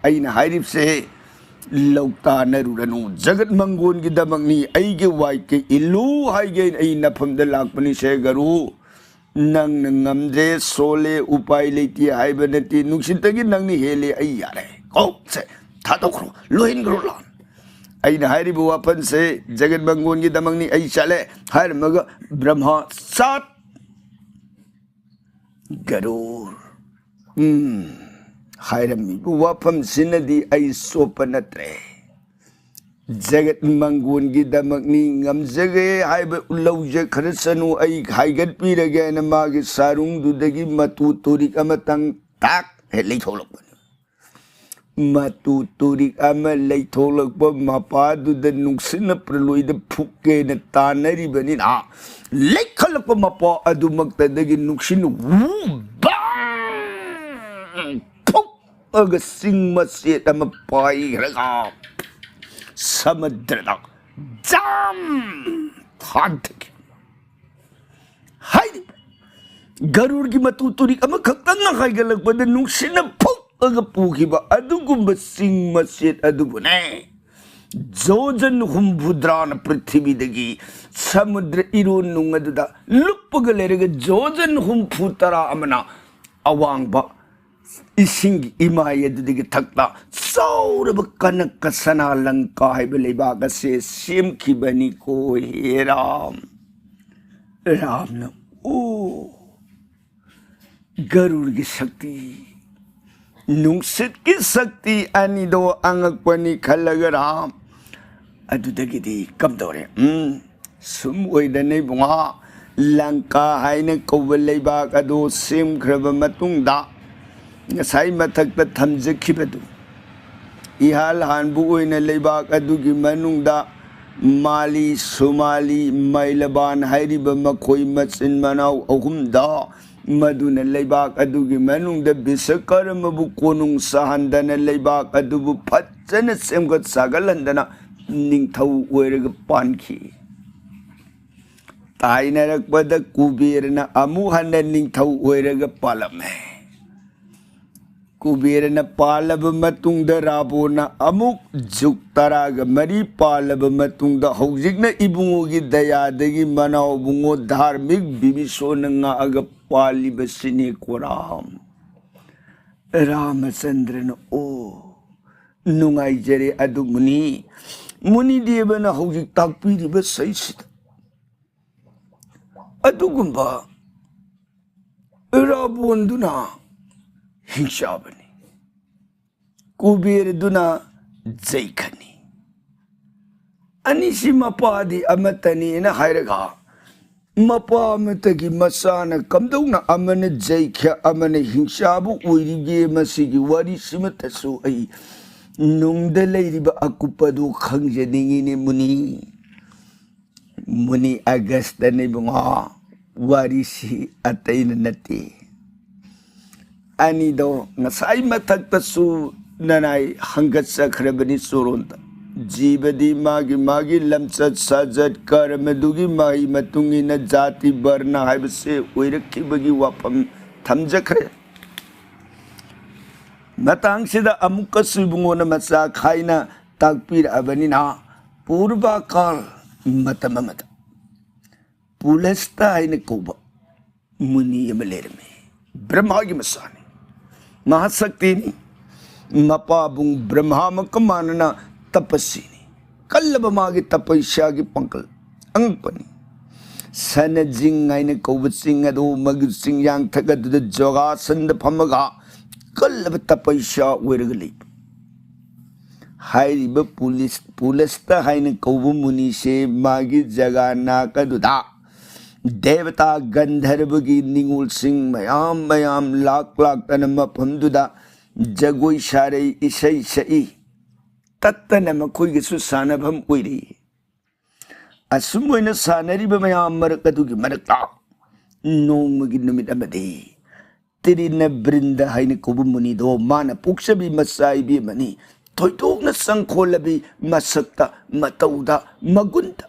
ꯑꯩꯅ ꯍꯥꯏꯔꯤꯕꯁꯦ ꯂꯧꯇꯥꯅꯔꯨꯔꯅꯨ꯫ ꯖꯒꯠ ꯃꯪꯒꯣꯟꯒꯤꯗꯃꯛꯅꯤ꯫ ꯑꯩꯒꯤ ꯋꯥꯏꯀꯩ ꯏꯜꯂꯨ ꯍꯥꯏꯒꯦ ꯑꯩ ꯅꯐꯝꯗ ꯂꯥꯛꯄꯅꯤ ꯁꯦ ꯒꯔꯨ꯫ ꯅꯪꯅ ꯉꯝꯗ꯭ꯔꯦ, ꯁꯣꯜꯂꯦ, ꯎꯄꯥꯏ ꯂꯩꯇꯦ ꯍꯥꯏꯕ ꯅꯠꯇꯦ꯫ ꯅꯨꯡꯁꯤꯠꯇꯒꯤ ꯅꯪꯅ ꯍꯦꯜꯂꯦ, ꯑꯩ ꯌꯥꯔꯦ꯫ ꯀꯣ, ꯁꯦ, ꯊꯥꯗꯣꯛꯈ꯭ꯔꯣ, ꯂꯣꯏꯍꯟꯈ꯭ꯔꯣ ꯂꯥꯟ꯫ ꯑꯩꯅ ꯍꯥꯏꯔꯤꯕ ꯋꯥꯐꯝꯁꯦ ꯖꯒꯠ ꯃꯪꯒꯣꯟꯒꯤꯗꯃꯛꯅꯤ꯫ ꯑꯩ ꯆꯠꯂꯦ ꯍꯥꯏꯔꯝꯃꯒ ꯕ꯭ꯔꯍꯃꯥ ꯆꯥꯠ ꯒꯔꯨꯔ꯫ ꯎꯝ, ꯍꯥꯏꯔꯝꯃꯤꯕ ꯋꯥꯐꯝꯁꯤꯅꯗꯤ ꯑꯩ ꯆꯣꯞꯄ ꯅꯠꯇ꯭ꯔꯦ꯫ ꯖꯒꯠ ꯃꯪꯒꯣꯟꯒꯤꯗꯃꯛꯅꯤ, ꯉꯝꯖꯒꯦ ꯍꯥꯏꯕ ꯂꯧꯖꯈ꯭ꯔꯁꯅꯨ, ꯑꯩ ꯍꯥꯏꯒꯠꯄꯤꯔꯒꯦꯅ ꯃꯥꯒꯤ ꯁꯥꯔꯨꯡꯗꯨꯗꯒꯤ ꯃꯇꯨ ꯇꯨꯔꯤꯛ ꯑꯃꯇꯪ ꯇꯥꯛ ꯍꯦꯛ ꯂꯩꯊꯣꯛꯂꯛꯄꯅꯤ꯫ ꯃꯇꯨ ꯇꯨꯔꯤꯛ ꯑꯃ ꯂꯩꯊꯣꯛꯂꯛꯄ ꯃꯄꯥꯗꯨꯗ ꯅꯨꯡꯁꯤꯠꯅ ꯄ꯭ꯔꯂꯣꯏꯗ ꯐꯨꯛꯀꯦꯅ ꯇꯥꯟꯅꯔꯤꯕꯅꯤꯅ, ꯂꯩꯈꯠꯂꯛꯄ ꯃꯄꯥ ꯑꯗꯨꯃꯛꯇꯗꯒꯤ ꯅꯨꯡꯁꯤꯠꯅ ꯋꯨ ꯕꯥꯡ ꯐꯨꯛ ꯑꯒ ꯆꯤꯡ ꯃꯆꯦꯠ ꯑꯃ ꯄꯥꯏꯈ꯭ꯔꯒ ꯁꯃꯨꯗ꯭ꯔꯗ ꯖꯝ ꯊꯥꯗꯈꯤ꯫ ꯍꯥꯏꯔꯤꯕ ꯒꯔꯨꯔꯒꯤ ꯃꯇꯨ ꯇꯨꯔꯤꯛ ꯑꯃꯈꯛꯇꯪꯅ ꯍꯥꯏꯒꯠꯂꯛꯄꯗ ꯅꯨꯡꯁꯤꯠꯅ ꯐꯨꯛꯑꯒ ꯄꯨꯈꯤꯕ ꯑꯗꯨꯒꯨꯝꯕ ꯆꯤꯡ ꯃꯆꯦꯠ ꯑꯗꯨꯕꯨꯅꯦ, ꯖꯣꯖꯟ ꯍꯨꯝꯐꯨꯇꯔꯥꯅ ꯄ꯭ꯔꯤꯊꯤꯕꯤꯗꯒꯤ ꯁꯃꯨꯗ꯭ꯔ ꯏꯔꯣꯟ ꯅꯨꯡ ꯑꯗꯨꯗ ꯂꯨꯞꯄꯒ ꯂꯩꯔꯒ ꯖꯣꯖꯟ ꯍꯨꯝꯐꯨꯇꯔꯥ ꯑꯃꯅ ꯑꯋꯥꯡꯕ ꯏꯁꯤꯡꯒꯤ ꯏꯃꯥꯏ ꯑꯗꯨꯗꯒꯤ ꯊꯛꯇ ꯆꯥꯎꯔꯕ ꯀꯅꯀ ꯁꯅꯥ ꯂꯪꯀꯥ ꯍꯥꯏꯕ ꯂꯩꯕꯥꯛ ꯑꯁꯦ ꯁꯦꯝꯈꯤꯕꯅꯤꯀꯣ ꯍꯦ ꯔꯥꯝ꯫ ꯔꯥꯝꯅ, "ꯑꯣ, ꯒꯔꯨꯔꯒꯤ ꯁꯛꯇꯤ, ꯅꯨꯡꯁꯤꯠꯀꯤ ꯁꯛꯇꯤ ꯑꯅꯤꯗꯣ ꯑꯉꯛꯄꯅꯤ ꯈꯜꯂꯒꯔꯥ? ꯑꯗꯨꯗꯒꯤꯗꯤ ꯀꯝꯗꯧꯔꯦ? ꯎꯝ, ꯁꯨꯝ ꯑꯣꯏꯗꯅ ꯏꯕꯨꯡꯉꯣ, ꯂꯪꯀꯥ ꯍꯥꯏꯅ ꯀꯧꯕ ꯂꯩꯕꯥꯛ ꯑꯗꯣ ꯁꯦꯝꯈ꯭ꯔꯕ ꯃꯇꯨꯡꯗ, ꯉꯁꯥꯏ ꯃꯊꯛꯇ ꯊꯝꯖꯈꯤꯕꯗꯨ, ꯏꯍꯥꯜ ꯍꯥꯟꯕ ꯑꯣꯏꯅ ꯂꯩꯕꯥꯛ ꯑꯗꯨꯒꯤ ꯃꯅꯨꯡꯗ ꯃꯥꯂꯤ, ꯁꯨꯃꯥꯂꯤ, ꯃꯩꯂꯕꯥꯟ ꯍꯥꯏꯔꯤꯕ ꯃꯈꯣꯏ ꯃꯆꯤꯟ ꯃꯅꯥꯎ ꯑꯍꯨꯝꯗ, ꯃꯗꯨꯅ ꯂꯩꯕꯥꯛ ꯑꯗꯨꯒꯤ ꯃꯅꯨꯡꯗ ꯕꯤꯁꯀꯔꯃꯕꯨ ꯀꯣꯅꯨꯡ ꯁꯥꯍꯟꯗꯅ ꯂꯩꯕꯥꯛ ꯑꯗꯨꯕꯨ ꯐꯖꯅ ꯁꯦꯝꯒꯠ ꯁꯥꯒꯠꯍꯟꯗꯅ ꯅꯤꯡꯊꯧ ꯑꯣꯏꯔꯒ ꯄꯥꯟꯈꯤ꯫ ꯇꯥꯏꯅꯔꯛꯄꯗ ꯀꯨꯕꯦꯔꯅ ꯑꯃꯨꯛ ꯍꯟꯅ ꯅꯤꯡꯊꯧ ꯑꯣꯏꯔꯒ ꯄꯥꯜꯂꯝꯃꯦ꯫ ꯀꯨꯕꯦꯔꯅ ꯄꯥꯜꯂꯕ ꯃꯇꯨꯡꯗ ꯔꯥꯕꯣꯟꯅ ꯑꯃꯨꯛ ꯖꯨꯛ ꯇꯔꯥꯒ ꯃꯔꯤ ꯄꯥꯜꯂꯕ ꯃꯇꯨꯡꯗ ꯍꯧꯖꯤꯛꯅ ꯏꯕꯨꯡꯉꯣꯒꯤ ꯗꯌꯥꯗꯒꯤ ꯃꯅꯥꯎꯕꯨꯡꯉꯣ ꯙꯥꯔꯃꯤꯛ ꯕꯤꯕꯤꯁꯣꯟꯅ ꯉꯥꯛꯑꯒ ꯄꯥꯜꯂꯤꯕꯁꯤꯅꯦ ꯀꯣꯔꯥꯝ꯫ ꯔꯥꯃꯆꯟꯗ꯭ꯔꯅ, "ꯑꯣ, ꯅꯨꯡꯉꯥꯏꯖꯔꯦ ꯑꯗꯨ ꯃꯨꯅꯤ, ꯃꯨꯅꯤꯗꯦꯕꯅ ꯍꯧꯖꯤꯛ ꯇꯥꯛꯄꯤꯔꯤꯕ ꯁꯩꯁꯤꯗ ꯑꯗꯨꯒꯨꯝꯕ ꯔꯥꯕꯣꯟꯗꯨꯅ ꯍꯤꯡꯆꯥꯕꯅꯤ, ꯀꯨꯕꯦꯔꯗꯨꯅ ꯖꯩꯈꯅꯤ꯫ ꯑꯅꯤꯁꯤ ꯃꯄꯥꯗꯤ ꯑꯃꯠꯇꯅꯤꯅ ꯍꯥꯏꯔꯒ, ꯃꯄꯥ ꯑꯃꯠꯇꯒꯤ ꯃꯆꯥꯅ ꯀꯝꯗꯧꯅ ꯑꯃꯅ ꯖꯩꯈ ꯑꯃꯅ ꯍꯤꯡꯆꯥꯕ ꯑꯣꯏꯔꯤꯒꯦ? ꯃꯁꯤꯒꯤ ꯋꯥꯔꯤꯁꯤꯃꯇꯁꯨ ꯑꯩ ꯅꯨꯡꯗ ꯂꯩꯔꯤꯕ ꯑꯀꯨꯞꯄꯗꯨ ꯈꯪꯖꯅꯤꯡꯉꯤꯅꯦ ꯃꯨꯅꯤ꯫" ꯃꯨꯅꯤ ꯑꯒꯁꯇꯅ ꯏꯕꯨꯡꯉꯣ, ꯋꯥꯔꯤꯁꯤ ꯑꯇꯩꯅ ꯅꯠꯇꯦ꯫ ꯑꯅꯤꯗꯣ ꯉꯁꯥꯏ ꯃꯊꯛꯇꯁꯨ ꯅꯅꯥꯏ ꯍꯪꯒꯠꯆꯈ꯭ꯔꯕꯅꯤ ꯆꯣꯔꯣꯟꯗ꯫ ꯖꯤꯕꯗꯤ ꯃꯥꯒꯤ ꯃꯥꯒꯤ ꯂꯝꯆꯠ ꯁꯥꯖꯠ ꯀꯔꯃꯗꯨꯒꯤ ꯃꯍꯩ ꯃꯇꯨꯡ ꯏꯟꯅ ꯖꯥꯇꯤ ꯕꯔꯅ ꯍꯥꯏꯕꯁꯦ ꯑꯣꯏꯔꯛꯈꯤꯕꯒꯤ ꯋꯥꯐꯝ ꯊꯝꯖꯈ꯭ꯔꯦ꯫ ꯃꯇꯥꯡꯁꯤꯗ ꯑꯃꯨꯛꯀꯁꯨ ꯏꯕꯨꯡꯉꯣꯅ ꯃꯆꯥ ꯈꯥꯏꯅ ꯇꯥꯛꯄꯤꯔꯛꯑꯕꯅꯤꯅ, ꯄꯨꯔꯕꯀꯥꯜ ꯃꯇꯝ ꯑꯃꯗ ꯄꯨꯂꯁꯇ ꯍꯥꯏꯅ ꯀꯧꯕ ꯃꯨꯅꯤ ꯑꯃ ꯂꯩꯔꯝꯃꯤ꯫ ꯕ꯭ꯔꯍ꯭ꯃꯥꯒꯤ ꯃꯆꯥꯅꯤ, ꯃꯍꯥꯁꯛꯇꯤꯅꯤ, ꯃꯄꯥꯕꯨꯡ ꯕ꯭ꯔꯍ꯭ꯃꯥꯃꯛꯀ ꯃꯥꯟꯅꯅ ꯇꯄꯁꯤꯅꯤ꯫ ꯀꯜꯂꯕ ꯃꯥꯒꯤ ꯇꯄꯁ꯭ꯌꯥꯒꯤ ꯄꯥꯡꯒꯜ ꯑꯉꯛꯄꯅꯤ꯫ ꯁꯅꯖꯤꯡ ꯍꯥꯏꯅ ꯀꯧꯕ ꯆꯤꯡ ꯑꯗꯨ, ꯃꯗꯨ ꯆꯤꯡꯌꯥꯡꯊꯛ ꯑꯗꯨꯗ ꯖꯣꯒꯥꯁꯟꯗ ꯐꯝꯃꯒ ꯀꯜꯂꯕ ꯇꯄꯩꯁꯥ ꯑꯣꯏꯔꯒ ꯂꯩꯕ꯫ ꯍꯥꯏꯔꯤꯕ ꯄꯨꯂꯤꯁ, ꯄꯨꯂꯁꯇ ꯍꯥꯏꯅ ꯀꯧꯕ ꯃꯨꯅꯤꯁꯦ ꯃꯥꯒꯤ ꯖꯒꯥ ꯅꯥꯛ ꯑꯗꯨꯗ ꯗꯦꯕꯇꯥ ꯒꯟꯙꯔꯕꯒꯤ ꯅꯤꯉꯣꯜꯁꯤꯡ ꯃꯌꯥꯝ ꯃꯌꯥꯝ, ꯂꯥꯛ ꯂꯥꯛꯇꯅ ꯃꯐꯝꯗꯨꯗ ꯖꯒꯣꯏ ꯁꯥꯔꯩ, ꯏꯁꯩ ꯁꯛꯏ꯫ ꯇꯠꯇꯅ ꯃꯈꯣꯏꯒꯤꯁꯨ ꯁꯥꯟꯅꯐꯝ ꯑꯣꯏꯔꯤ꯫ ꯑꯁꯨꯝ ꯑꯣꯏꯅ ꯁꯥꯟꯅꯔꯤꯕ ꯃꯌꯥꯝ ꯃꯔꯛ ꯑꯗꯨꯒꯤ ꯃꯔꯛꯇ ꯅꯣꯡꯃꯒꯤ ꯅꯨꯃꯤꯠ ꯑꯃꯗꯤ ꯇꯤꯔꯤꯅ ꯕ꯭ꯔꯤꯟꯗ ꯍꯥꯏꯅ ꯀꯧꯕ ꯃꯨꯅꯤꯗꯣ ꯃꯥꯅ ꯄꯣꯛꯆꯕꯤ ꯃꯆꯥ ꯏꯕꯦꯝꯃꯅꯤ꯫ ꯊꯣꯏꯗꯣꯛꯅ ꯆꯪꯈꯣꯜꯂꯕꯤ, ꯃꯁꯛꯇ, ꯃꯇꯧꯗ, ꯃꯒꯨꯟꯗ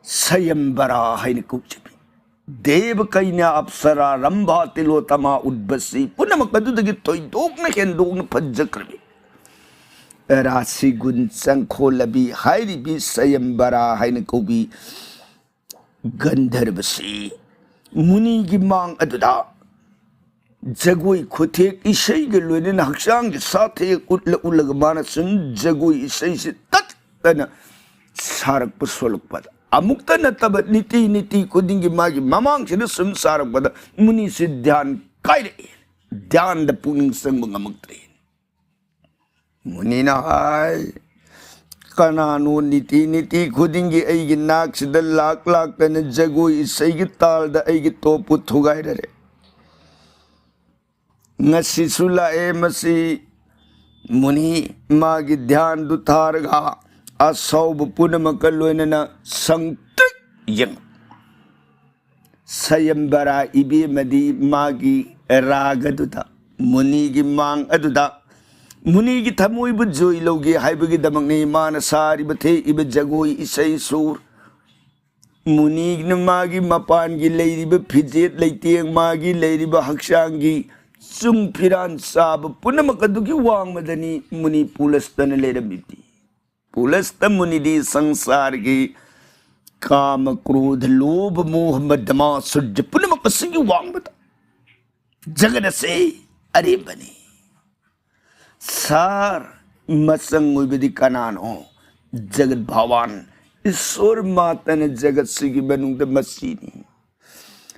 ꯁꯌꯝꯕꯔꯥ ꯍꯥꯏꯅ ꯀꯧꯖꯕꯤ꯫ ꯗꯦꯕ ꯀꯩꯅ꯭ꯌꯥ ꯑꯞꯁꯔꯥ ꯔꯝꯚꯥ ꯇꯤꯂꯣꯇꯃꯥ ꯎꯠꯕꯁꯤ ꯄꯨꯝꯅꯃꯛ ꯑꯗꯨꯗꯒꯤ ꯊꯣꯏꯗꯣꯛꯅ ꯍꯦꯟꯗꯣꯛꯅ ꯐꯖꯈ꯭ꯔꯕꯤ꯫ ꯔꯥꯁꯤꯒꯨꯟ ꯆꯪꯈꯣꯜꯂꯕꯤ ꯍꯥꯏꯔꯤꯕꯤ ꯁꯌꯝꯕꯔꯥ ꯍꯥꯏꯅ ꯀꯧꯕꯤ ꯒꯟꯙꯔꯕꯁꯤ ꯃꯨꯅꯤꯒꯤ ꯃꯥꯡ ꯑꯗꯨꯗ ꯖꯒꯣꯏ ꯈꯨꯊꯦꯛ ꯏꯁꯩꯒ ꯂꯣꯏꯅꯅ ꯍꯛꯆꯥꯡꯒꯤ ꯁꯥꯊꯦꯛ ꯎꯠꯂ ꯎꯠꯂꯒ ꯃꯥꯅ ꯁꯨꯝ ꯖꯒꯣꯏ ꯏꯁꯩꯁꯤ ꯇꯠꯇꯅ ꯁꯥꯔꯛꯄ ꯁꯣꯜꯂꯛꯄꯗ, ꯑꯃꯨꯛꯇ ꯅꯠꯇꯕ ꯅꯤꯇꯤ ꯅꯤꯇꯤ ꯈꯨꯗꯤꯡꯒꯤ ꯃꯥꯒꯤ ꯃꯃꯥꯡꯁꯤꯗ ꯁꯨꯝ ꯁꯥꯔꯛꯄꯗ ꯃꯨꯅꯤꯁꯤ ꯙ꯭ꯌꯥꯟ ꯀꯥꯏꯔꯛꯑꯦ꯫ ꯙ꯭ꯌꯥꯟꯗ ꯄꯨꯛꯅꯤꯡ ꯆꯪꯕ ꯉꯝꯃꯛꯇ꯭ꯔꯦ꯫ ꯃꯨꯅꯤꯅ ꯍꯥꯏ, "ꯀꯅꯥꯅꯣ ꯅꯤꯇꯤ ꯅꯤꯇꯤ ꯈꯨꯗꯤꯡꯒꯤ ꯑꯩꯒꯤ ꯅꯥꯛꯁꯤꯗ ꯂꯥꯛ ꯂꯥꯛꯇꯅ ꯖꯒꯣꯏ ꯏꯁꯩꯒꯤ ꯇꯥꯜꯗ ꯑꯩꯒꯤ ꯇꯣꯞꯄꯨ ꯊꯨꯒꯥꯏꯔꯔꯦ? ꯉꯁꯤꯁꯨ ꯂꯥꯛꯑꯦ ꯃꯁꯤ ꯃꯨꯅꯤ, ꯃꯥꯒꯤ ꯙ꯭ꯌꯥꯟꯗꯨ ꯊꯥꯔꯒ ꯑꯁꯥꯎꯕ ꯄꯨꯝꯅꯃꯛꯀ ꯂꯣꯏꯅꯅ ꯁꯪꯇ꯭ꯔꯤꯛ ꯌꯦꯡꯉꯨ꯫ ꯁꯌꯝꯕꯔꯥ ꯏꯕꯦꯝꯃꯗꯤ ꯃꯥꯒꯤ ꯔꯥꯒꯗꯨꯗ, ꯃꯨꯅꯤꯒꯤ ꯃꯥꯡ ꯑꯗꯨꯗ, ꯃꯨꯅꯤꯒꯤ ꯊꯃꯣꯏꯕꯨ ꯖꯣꯏ ꯂꯧꯒꯦ ꯍꯥꯏꯕꯒꯤꯗꯃꯛꯅꯤ ꯃꯥꯅ ꯁꯥꯔꯤꯕ ꯊꯦꯛꯏꯕ ꯖꯒꯣꯏ ꯏꯁꯩ ꯁꯨꯔ꯫ ꯃꯨꯅꯤꯅ ꯃꯥꯒꯤ ꯃꯄꯥꯟꯒꯤ ꯂꯩꯔꯤꯕ ꯐꯤꯖꯦꯠ ꯂꯩꯇꯦꯡ, ꯃꯥꯒꯤ ꯂꯩꯔꯤꯕ ꯍꯛꯆꯥꯡꯒꯤ ꯆꯨꯡ ꯐꯤꯔꯥꯟ ꯆꯥꯕ ꯄꯨꯝꯅꯃꯛ ꯑꯗꯨꯒꯤ ꯋꯥꯡꯃꯗꯅꯤ ꯃꯨꯅꯤ ꯄꯨꯂꯁꯇꯅ ꯂꯩꯔꯝꯃꯤꯕꯗꯤ꯫ ꯄꯨꯂꯁꯇ ꯃꯨꯅꯤꯗꯤ ꯁꯪꯁꯥꯔꯒꯤ ꯀꯥꯃ, ꯀ꯭ꯔꯣꯙ, ꯂꯣꯚ, ꯃꯣꯍ, ꯃꯗ, ꯃꯥꯁꯨꯔꯖ ꯄꯨꯝꯅꯃꯛ ꯑꯁꯤꯒꯤ ꯋꯥꯡꯃꯗ ꯖꯒꯠ ꯑꯁꯤ ꯑꯔꯦꯝꯕꯅꯤ꯫ ꯁꯥꯔ, ꯃꯆꯪ ꯑꯣꯏꯕꯗꯤ ꯀꯅꯥꯅꯣ? ꯖꯒꯠ ꯚꯥꯋꯥꯟ, ꯏꯁꯣꯔ ꯃꯥꯇꯅ ꯖꯒꯠꯁꯤꯒꯤ ꯃꯅꯨꯡꯗ ꯃꯆꯤꯅꯤ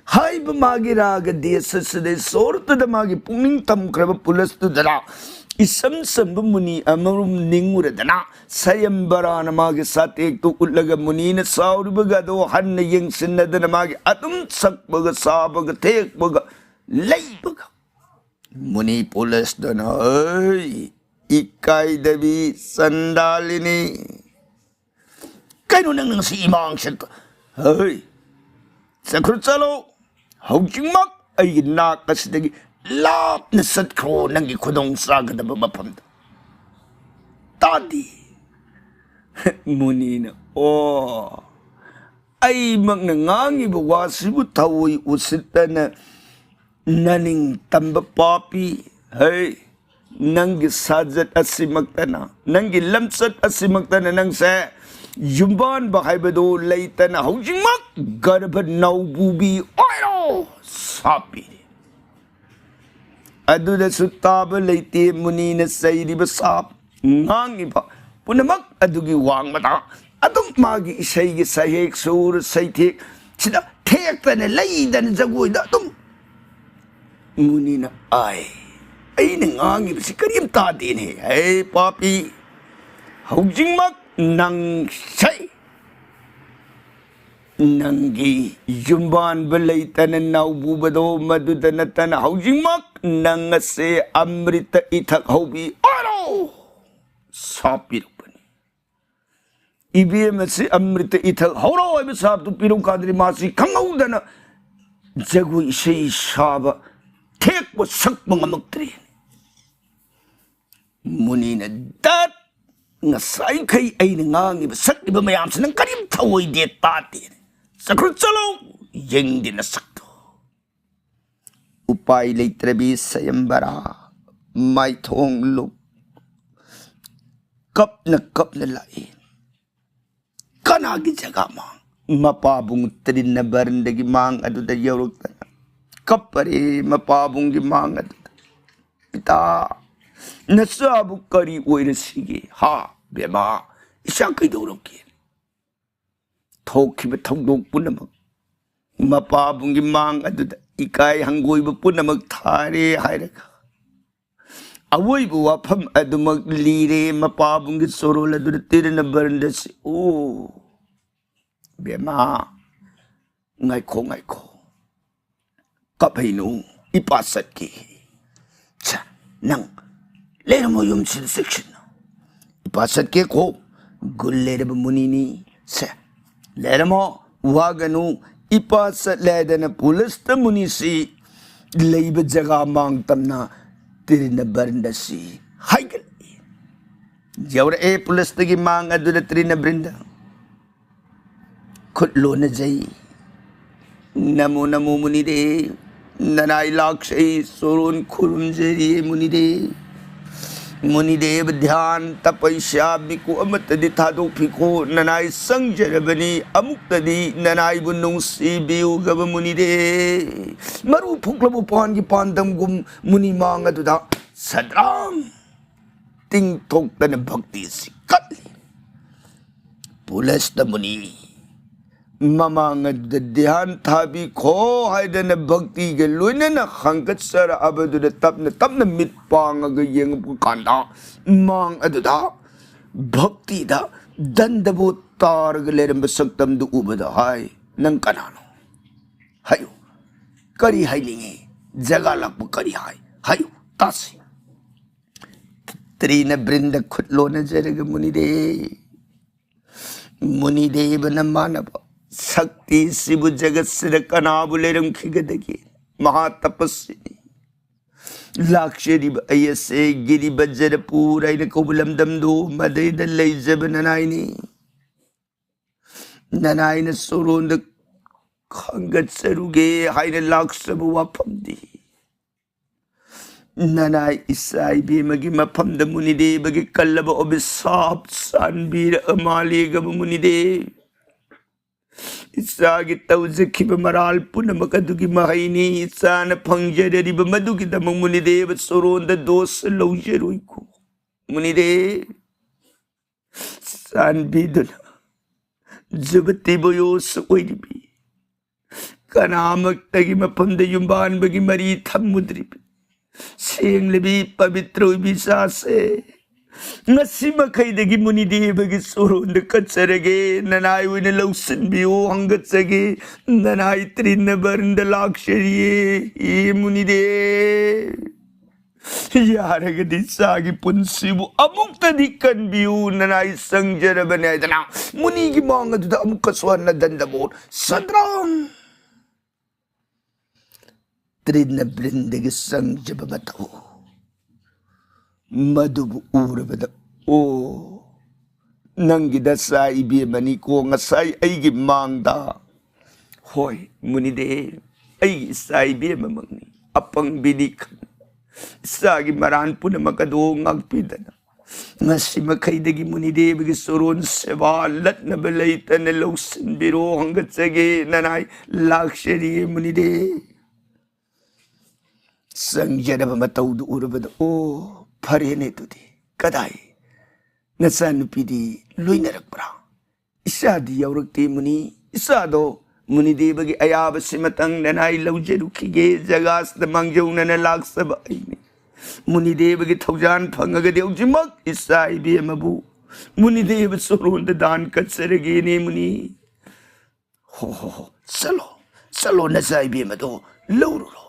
ꯍꯥꯏꯕ ꯃꯥꯒꯤ ꯔꯥꯒ ꯗꯦꯁ ꯑꯁꯤꯗ ꯏꯁꯣꯔꯗꯨꯗ ꯃꯥꯒꯤ ꯄꯨꯛꯅꯤꯡ ꯊꯝꯈ꯭ꯔꯕ ꯄꯨꯂꯁꯇꯨꯗꯔ ꯏꯁꯝ ꯁꯝꯕ ꯃꯨꯅꯤ ꯑꯃꯔꯨꯝ ꯅꯤꯡꯉꯨꯔꯗꯅ ꯁꯌꯝꯕꯔꯥꯅ ꯃꯥꯒꯤ ꯁꯥꯇꯦꯛꯇꯨ ꯎꯠꯂꯒ ꯃꯨꯅꯤꯅ ꯁꯥꯎꯔꯤꯕꯒ ꯑꯗꯣ ꯍꯟꯅ ꯌꯦꯡꯁꯤꯟꯅꯗꯅ ꯃꯥꯒꯤ ꯑꯗꯨꯝ ꯁꯛꯄꯒ ꯁꯥꯕꯒ ꯊꯦꯛꯄꯒ ꯂꯩꯕꯒ ꯃꯨꯅꯤ ꯄꯨꯂꯁꯇꯨꯅ, "ꯑꯩ ꯏꯀꯥꯏꯗꯕꯤ ꯆꯟꯗꯥꯂꯤꯅꯤ, ꯀꯩꯅꯣ ꯅꯪ ꯉꯁꯤ ꯏꯃꯥꯡ ꯁꯠꯄ? ꯍꯩ, ꯆꯠꯈ꯭ꯔꯣ, ꯆꯠꯂꯣ, ꯍꯧꯖꯤꯛꯃꯛ ꯑꯩꯒꯤ ꯅꯥꯛ ꯑꯁꯤꯗꯒꯤ ꯂꯥꯞꯅ ꯆꯠꯈ꯭ꯔꯣ, ꯅꯪꯒꯤ ꯈꯨꯗꯣꯡ ꯆꯥꯒꯗꯕ ꯃꯐꯝꯗ"꯫ ꯇꯥꯗꯦ꯫ ꯃꯨꯅꯤꯅ, "ꯑꯣ, ꯑꯩꯃꯛꯅ ꯉꯥꯡꯉꯤꯕ ꯋꯥꯁꯤꯕꯨ ꯊꯑꯣꯏ ꯎꯁꯤꯠꯇꯅ ꯅꯅꯤꯡ ꯇꯝꯕ ꯄꯥꯄꯤ, ꯍꯩ, ꯅꯪꯒꯤ ꯁꯥꯖꯠ ꯑꯁꯤꯃꯛꯇꯅ, ꯅꯪꯒꯤ ꯂꯝꯆꯠ ꯑꯁꯤꯃꯛꯇꯅ ꯅꯪꯁꯦ ꯌꯨꯝꯕꯥꯟꯕ ꯍꯥꯏꯕꯗꯨ ꯂꯩꯇꯅ ꯍꯧꯖꯤꯛꯃꯛ ꯒꯔꯚ ꯅꯧꯕꯨꯕꯤ ꯑꯣꯏꯔꯣ", ꯁꯥꯞꯄꯤꯔꯦ꯫ ꯑꯗꯨꯗꯁꯨ ꯇꯥꯕ ꯂꯩꯇꯦ ꯃꯨꯅꯤꯅ ꯆꯩꯔꯤꯕ ꯁꯥꯞ, ꯉꯥꯡꯉꯤꯕ ꯄꯨꯝꯅꯃꯛ ꯑꯗꯨꯒꯤ ꯋꯥꯡꯃꯗ ꯑꯗꯨꯝ ꯃꯥꯒꯤ ꯏꯁꯩꯒꯤ ꯁꯩꯍꯦꯛ ꯁꯨꯔ ꯁꯩꯊꯦꯛ ꯁꯤꯗ ꯊꯦꯛꯇꯅ ꯂꯩꯗꯅ ꯖꯒꯣꯏꯗ ꯑꯗꯨꯝ꯫ ꯃꯨꯅꯤꯅ, "ꯑꯥꯏ, ꯑꯩꯅ ꯉꯥꯡꯉꯤꯕꯁꯤ ꯀꯔꯤꯝ ꯇꯥꯗꯦꯅꯦ꯫ ꯍꯦ ꯄꯥꯄꯤ, ꯍꯧꯖꯤꯛꯃꯛ ꯅꯪ ꯁꯩ ꯅꯪꯒꯤ ꯌꯨꯝꯕꯥꯟꯕ ꯂꯩꯇꯅ ꯅꯥꯎꯕꯨꯕꯗꯣ ꯃꯗꯨꯗ ꯅꯠꯇꯅ ꯍꯧꯖꯤꯛꯃꯛ ꯅꯪ ꯑꯁꯦ ꯑꯃ꯭ꯔꯤꯇ ꯏꯊꯛ ꯍꯧꯕꯤ ꯑꯣꯏꯔꯣ", ꯁꯥꯞ ꯄꯤꯔꯛꯄꯅꯤ꯫ ꯏꯕꯦꯝ ꯑꯁꯤ ꯑꯃ꯭ꯔꯤꯇ ꯏꯊꯛ ꯍꯧꯔꯣ ꯍꯥꯏꯕ ꯁꯥꯞꯇꯨ ꯄꯤꯔꯛ ꯀꯥꯟꯗꯗꯤ ꯃꯥꯁꯤ ꯈꯪꯍꯧꯗꯅ ꯖꯒꯣꯏ ꯏꯁꯩ ꯁꯥꯕ, ꯊꯦꯛꯄ ꯁꯛꯄ ꯉꯝꯃꯛꯇ꯭ꯔꯦ꯫ ꯃꯨꯅꯤꯅ, "ꯗꯠ! ꯉꯁꯥꯏꯈꯩ ꯑꯩꯅ ꯉꯥꯡꯉꯤꯕ ꯁꯛꯂꯤꯕ ꯃꯌꯥꯝꯁꯤ ꯅꯪ ꯀꯔꯤꯝ ꯊꯧꯑꯣꯏꯗꯦ, ꯇꯥꯗꯦ꯫ ꯆꯠꯈ꯭ꯔꯣ, ꯆꯠꯂꯣ, ꯌꯦꯡꯗꯦ ꯅꯁꯛꯇꯣ"꯫ ꯎꯄꯥꯏ ꯂꯩꯇ꯭ꯔꯕꯤ ꯁꯌꯝꯕꯔꯥ ꯃꯥꯏꯊꯣꯡ ꯂꯨꯞ ꯀꯞꯅ ꯀꯞꯅ ꯂꯥꯛꯏ꯫ ꯀꯅꯥꯒꯤ ꯖꯒꯥ ꯃꯥꯡ? ꯃꯄꯥꯕꯨꯡ ꯇ꯭ꯔꯤꯟꯅꯕꯔꯟꯗꯒꯤ ꯃꯥꯡ ꯑꯗꯨꯗ ꯌꯧꯔꯛꯇꯅ ꯀꯞꯄꯔꯦ ꯃꯄꯥꯕꯨꯡꯒꯤ ꯃꯥꯡ ꯑꯗꯨꯗ꯫ "ꯏꯇꯥ, ꯅꯆꯥꯕꯨ ꯀꯔꯤ ꯑꯣꯏꯔꯁꯤꯒꯦ? ꯍꯥ, ꯕꯦꯃꯥ, ꯏꯆꯥ ꯀꯩꯗꯧꯔꯛꯀꯦ?" ꯊꯣꯛꯈꯤꯕ ꯊꯧꯗꯣꯛ ꯄꯨꯝꯅꯃꯛ, ꯃꯄꯥꯕꯨꯡꯒꯤ ꯃꯥꯡ ꯑꯗꯨꯗ ꯏꯀꯥꯏ ꯍꯪꯒꯣꯏꯕ ꯄꯨꯝꯅꯃꯛ ꯊꯥꯔꯦ ꯍꯥꯏꯔꯒ, ꯑꯋꯣꯏꯕ ꯋꯥꯐꯝ ꯑꯗꯨꯃꯛ ꯂꯤꯔꯦ꯫ ꯃꯄꯥꯕꯨꯡꯒꯤ ꯆꯣꯔꯣꯜ ꯑꯗꯨꯗ ꯇꯤꯔꯅ ꯕꯔꯟꯗꯁꯤ, "ꯑꯣ, ꯕꯦꯃꯥ, ꯉꯥꯏꯈꯣ, ꯉꯥꯏꯈꯣ꯫ ꯀꯞꯍꯩꯅꯨ, ꯏꯄꯥ ꯆꯠꯀꯦ꯫ ꯁꯦ, ꯅꯪ ꯂꯩꯔꯝꯃꯣ ꯌꯨꯝꯁꯤꯗ ꯆꯦꯛꯁꯤꯟꯅ꯫ ꯏꯄꯥ ꯆꯠꯀꯦꯀꯣ, ꯒꯨꯟ ꯂꯩꯔꯕ ꯃꯨꯅꯤꯅꯤ꯫ ꯁꯦ, ꯂꯩꯔꯝꯃꯣ, ꯋꯥꯒꯅꯨ, ꯏꯄꯥ ꯆꯠꯂꯦ" ꯍꯥꯏꯗꯅ ꯄꯨꯂꯤꯁꯇ ꯃꯨꯅꯤꯁꯤ ꯂꯩꯕ ꯖꯒꯥ ꯃꯥꯡ ꯇꯝꯅ ꯇꯤꯔꯅ ꯕꯔꯟꯗꯁꯤ ꯍꯥꯏꯒꯠꯂꯤ꯫ ꯌꯧꯔꯛꯑꯦ ꯄꯨꯂꯤꯁꯇꯒꯤ ꯃꯥꯡ ꯑꯗꯨꯗ ꯇ꯭ꯔꯤꯅ ꯕ꯭ꯔꯤꯟꯗ꯫ ꯈꯨꯠ ꯂꯣꯟꯅꯖꯩ꯫ "ꯅꯃꯣ ꯅꯃꯣ ꯃꯨꯅꯤꯗꯦ, ꯅꯅꯥꯏ ꯂꯥꯛꯆꯩ, ꯆꯣꯔꯣꯟ ꯈꯨꯔꯨꯝꯖꯔꯤ ꯃꯨꯅꯤꯗꯦ꯫ ꯃꯨꯅꯤꯗꯦꯕ ꯙ꯭ꯌꯥꯟ ꯇꯄꯩꯁ꯭ꯌꯥ ꯃꯤꯀꯨ ꯑꯃꯠꯇꯗꯤ ꯊꯥꯗꯣꯛꯄꯤꯈꯣ, ꯅꯅꯥꯏ ꯆꯪꯖꯔꯕꯅꯤ, ꯑꯃꯨꯛꯇꯗꯤ ꯅꯅꯥꯏꯕꯨ ꯅꯨꯡꯁꯤꯕꯤꯌꯨꯒꯕ ꯃꯨꯅꯤꯗꯦ"꯫ ꯃꯔꯨ ꯐꯨꯛꯂꯕ ꯄꯥꯟꯒꯤ ꯄꯥꯟꯗꯝꯒꯨꯝ ꯃꯨꯅꯤ ꯃꯥꯡ ꯑꯗꯨꯗ ꯁꯗ꯭ꯔꯥꯡ ꯇꯤꯡꯊꯣꯛꯇꯅ ꯚꯛꯇꯤ ꯑꯁꯤ ꯀꯠꯂꯤ꯫ ꯄꯨꯂꯤꯁꯇ ꯃꯨꯅꯤ ꯃꯃꯥꯡ ꯑꯗꯨꯗ ꯙ꯭ꯌꯥꯟ ꯊꯥꯕꯤꯈꯣ ꯍꯥꯏꯗꯅ ꯚꯛꯇꯤꯒ ꯂꯣꯏꯅꯅ ꯍꯪꯒꯠꯆꯔꯛꯑꯕꯗꯨꯗ ꯇꯞꯅ ꯇꯞꯅ ꯃꯤꯠ ꯄꯥꯡꯉꯒ ꯌꯦꯡꯉꯛꯄ ꯀꯥꯟꯗ, ꯃꯥꯡ ꯑꯗꯨꯗ ꯚꯛꯇꯤꯗ ꯗꯟꯗꯕꯣ ꯇꯥꯔꯒ ꯂꯩꯔꯝꯕ ꯁꯛꯇꯝꯗꯨ ꯎꯕꯗ ꯍꯥꯏ, "ꯅꯪ ꯀꯅꯥꯅꯣ? ꯍꯥꯏꯌꯨ꯫ ꯀꯔꯤ ꯍꯥꯏꯅꯤꯡꯉꯤ? ꯖꯒꯥ ꯂꯥꯛꯄ ꯀꯔꯤ ꯍꯥꯏ? ꯍꯥꯏꯌꯨ, ꯇꯥꯁꯤ"꯫ ꯇ꯭ꯔꯤꯅ ꯕ꯭ꯔꯤꯟꯗ ꯈꯨꯠ ꯂꯣꯟꯅꯖꯔꯒ ꯃꯨꯅꯤꯗꯦ, ꯃꯨꯅꯤꯗꯦꯕꯅ ꯃꯥꯟꯅꯕ ꯁꯛꯇꯤꯁꯤꯕꯨ ꯖꯒꯠꯁꯤꯗ ꯀꯅꯥꯕꯨ ꯂꯩꯔꯝꯈꯤꯒꯗꯒꯦ? ꯃꯍꯥ ꯇꯄꯁꯤꯅꯤ꯫ ꯂꯥꯛꯆꯔꯤꯕ ꯑꯩ ꯑꯁꯦ ꯒꯤꯔꯤ ꯕꯖꯔꯄꯨꯔ ꯍꯥꯏꯅ ꯀꯧꯕ ꯂꯝꯗꯝꯗꯨ ꯃꯗꯩꯗ ꯂꯩꯖꯕ ꯅꯅꯥꯏꯅꯤ꯫ ꯅꯅꯥꯏꯅ ꯆꯣꯔꯣꯟꯗ ꯈꯪꯒꯠꯆꯔꯨꯒꯦ ꯍꯥꯏꯅ ꯂꯥꯛꯆꯕ ꯋꯥꯐꯝꯗꯤ, ꯅꯅꯥꯏ ꯏꯆꯥ ꯏꯕꯦꯝꯃꯒꯤ ꯃꯐꯝꯗ ꯃꯨꯅꯤꯗꯦꯕꯒꯤ ꯀꯜꯂꯕ ꯑꯣꯕꯤꯁꯥꯞ ꯆꯥꯟꯕꯤꯔ ꯃꯥꯂꯦꯒꯕ ꯃꯨꯅꯤꯗꯦ꯫ ꯏꯆꯥꯒꯤ ꯇꯧꯖꯈꯤꯕ ꯃꯔꯥꯜ ꯄꯨꯝꯅꯃꯛ ꯑꯗꯨꯒꯤ ꯃꯍꯩꯅꯤ꯫ ꯏꯆꯥꯅ ꯐꯪꯖꯔꯔꯤꯕ ꯃꯗꯨꯒꯤꯗꯃꯛ ꯃꯨꯅꯤꯗꯦꯕ ꯆꯣꯔꯣꯟꯗ ꯗꯣꯁ ꯂꯧꯖꯔꯣꯏꯀꯣ꯫ ꯃꯨꯅꯤꯗꯦ, ꯆꯥꯟꯕꯤꯗꯨꯅ ꯖꯨꯕꯇꯤ ꯕꯣꯌꯣꯁ ꯑꯣꯏꯔꯤꯕꯤ, ꯀꯅꯥꯃꯛꯇꯒꯤ ꯃꯐꯝꯗ ꯌꯨꯝꯕꯥꯟꯕꯒꯤ ꯃꯔꯤ ꯊꯝꯃꯨꯗ꯭ꯔꯤꯕꯤ ꯁꯦꯡꯂꯕꯤ ꯄꯕꯤꯇ꯭ꯔ ꯑꯣꯏꯕꯤ ꯏꯆꯥꯁꯦ, ꯉꯁꯤ ꯃꯈꯩꯗꯒꯤ ꯃꯨꯅꯤꯗꯦꯕꯒꯤ ꯆꯣꯔꯣꯟꯗ ꯀꯠꯆꯔꯒꯦ, ꯅꯅꯥꯏ ꯑꯣꯏꯅ ꯂꯧꯁꯤꯟꯕꯤꯌꯨ ꯍꯪꯒꯠꯆꯒꯦ, ꯅꯅꯥꯏ ꯇ꯭ꯔꯤꯅꯕꯔꯟꯗ ꯂꯥꯛꯆꯔꯤꯌꯦ, ꯍꯦ ꯃꯨꯅꯤꯗꯦ꯫ ꯌꯥꯔꯒꯗꯤ ꯏꯆꯥꯒꯤ ꯄꯨꯟꯁꯤꯕꯨ ꯑꯃꯨꯛꯇꯗꯤ ꯀꯟꯕꯤꯌꯨ, ꯅꯅꯥꯏ ꯆꯪꯖꯔꯕꯅꯦ ꯍꯥꯏꯗꯅ ꯃꯨꯅꯤꯒꯤ ꯃꯥꯡ ꯑꯗꯨꯗ ꯑꯃꯨꯛꯀꯁꯨ ꯍꯟꯅ ꯗꯟꯗꯕꯣꯔ ꯁꯗ꯭ꯔꯪ ꯇ꯭ꯔꯤꯅꯕ꯭ꯔꯤꯟꯗꯒꯤ ꯆꯪꯖꯕ ꯃꯇꯧ ꯃꯗꯨꯕꯨ ꯎꯔꯕꯗ, "ꯑꯣ, ꯅꯪꯒꯤ ꯅꯆꯥ ꯏꯕꯦꯝꯃꯅꯤꯀꯣ ꯉꯁꯥꯏ ꯑꯩꯒꯤ ꯃꯥꯡꯗ꯫ ꯍꯣꯏ, ꯃꯨꯅꯤꯗꯦ, ꯑꯩꯒꯤ ꯏꯆꯥ ꯏꯕꯦꯝꯃꯃꯛꯅꯤ꯫ ꯑꯄꯪꯕꯤꯅꯤ ꯈꯟ ꯏꯆꯥꯒꯤ ꯃꯔꯥꯟ ꯄꯨꯝꯅꯃꯛ ꯑꯗꯨ ꯉꯥꯛꯄꯤꯗꯅ ꯉꯁꯤ ꯃꯈꯩꯗꯒꯤ ꯃꯨꯅꯤꯗꯦꯕꯒꯤ ꯆꯣꯔꯣꯟ ꯁꯦꯕꯥ ꯂꯠꯅꯕ ꯂꯩꯇꯅ ꯂꯧꯁꯤꯟꯕꯤꯔꯣ ꯍꯪꯒꯠꯆꯒꯦ, ꯅꯅꯥꯏ ꯂꯥꯛꯆꯔꯤꯌꯦ ꯃꯨꯅꯤꯗꯦ"꯫ ꯆꯪꯖꯔꯕ ꯃꯇꯧꯗꯨ ꯎꯔꯕꯗ, "ꯑꯣ, ꯐꯔꯦꯅꯦ, ꯑꯗꯨꯗꯤ ꯀꯗꯥꯏ? ꯅꯆꯥꯅꯨꯄꯤꯗꯤ ꯂꯣꯏꯅꯔꯛꯄ꯭ꯔꯥ?" "ꯏꯆꯥꯗꯤ ꯌꯥꯎꯔꯛꯇꯦ ꯃꯨꯅꯤ꯫ ꯏꯆꯥꯗꯣ ꯃꯨꯅꯤꯗꯦꯕꯒꯤ ꯑꯌꯥꯕꯁꯤ ꯃꯇꯪ ꯅꯅꯥꯏ ꯂꯧꯖꯔꯨꯈꯤꯒꯦ, ꯖꯒꯥꯁꯤꯗ ꯃꯥꯡꯖꯧꯅꯅ ꯂꯥꯛꯆꯕ ꯑꯩꯅꯤ꯫ ꯃꯨꯅꯤꯗꯦꯕꯒꯤ ꯊꯧꯖꯥꯟ ꯐꯪꯉꯒꯗꯤ ꯍꯧꯖꯤꯛꯃꯛ ꯏꯆꯥ ꯏꯕꯦꯝꯃꯕꯨ ꯃꯨꯅꯤꯗꯦꯕ ꯆꯣꯔꯣꯟꯗ ꯗꯥꯟ ꯀꯠꯆꯔꯒꯦꯅꯦ ꯃꯨꯅꯤ"꯫ "ꯍꯣ, ꯍꯣ, ꯍꯣ, ꯆꯠꯂꯣ, ꯆꯠꯂꯣ, ꯅꯆꯥ ꯏꯕꯦꯝꯃꯗꯣ ꯂꯧꯔꯨꯔꯣ꯫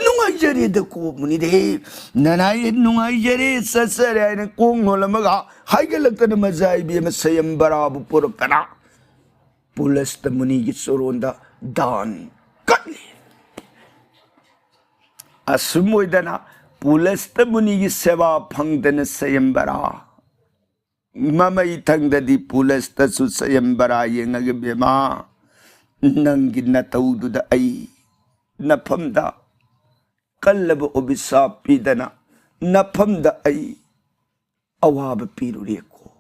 ꯅꯨꯡꯉꯥꯏꯖꯔꯦꯗꯀꯣ ꯃꯨꯅꯤꯗꯦ, ꯅꯅꯥꯏ ꯅꯨꯡꯉꯥꯏꯖꯔꯦ, ꯆꯠꯆꯔꯦ" ꯍꯥꯏꯅ ꯀꯣꯡ ꯅꯣꯜꯂꯝꯃꯒ ꯍꯥꯏꯒꯠꯂꯛꯇꯅ ꯃꯆꯥ ꯏꯕꯦꯝꯃ ꯁꯌꯝꯕꯔꯥꯕꯨ ꯄꯨꯔꯛꯇꯅ ꯄꯨꯂꯁꯇ ꯃꯨꯅꯤꯒꯤ ꯆꯣꯔꯣꯟꯗ ꯗꯥꯟ ꯀꯠꯂꯤ꯫ ꯑꯁꯨꯝ ꯑꯣꯏꯗꯅ ꯄꯨꯂꯁꯇ ꯃꯨꯅꯤꯒꯤ ꯁꯦꯕꯥ ꯐꯪꯗꯅ ꯁꯌꯝꯕꯔꯥ ꯃꯃꯩ ꯊꯪꯗꯗꯤ ꯄꯨꯂꯁꯇꯁꯨ ꯁꯌꯝꯕꯔꯥ ꯌꯦꯡꯉꯒ, "ꯕꯦꯃꯥ, ꯅꯪꯒꯤ ꯅꯇꯧꯗꯨꯗ ꯑꯩ ꯅꯐꯝꯗ ꯀꯜꯂꯕ ꯑꯣꯕꯤꯁꯥꯞ ꯄꯤꯗꯅ ꯅꯐꯝꯗ ꯑꯩ ꯑꯋꯥꯕ ꯄꯤꯔꯨꯔꯦꯀꯣ꯫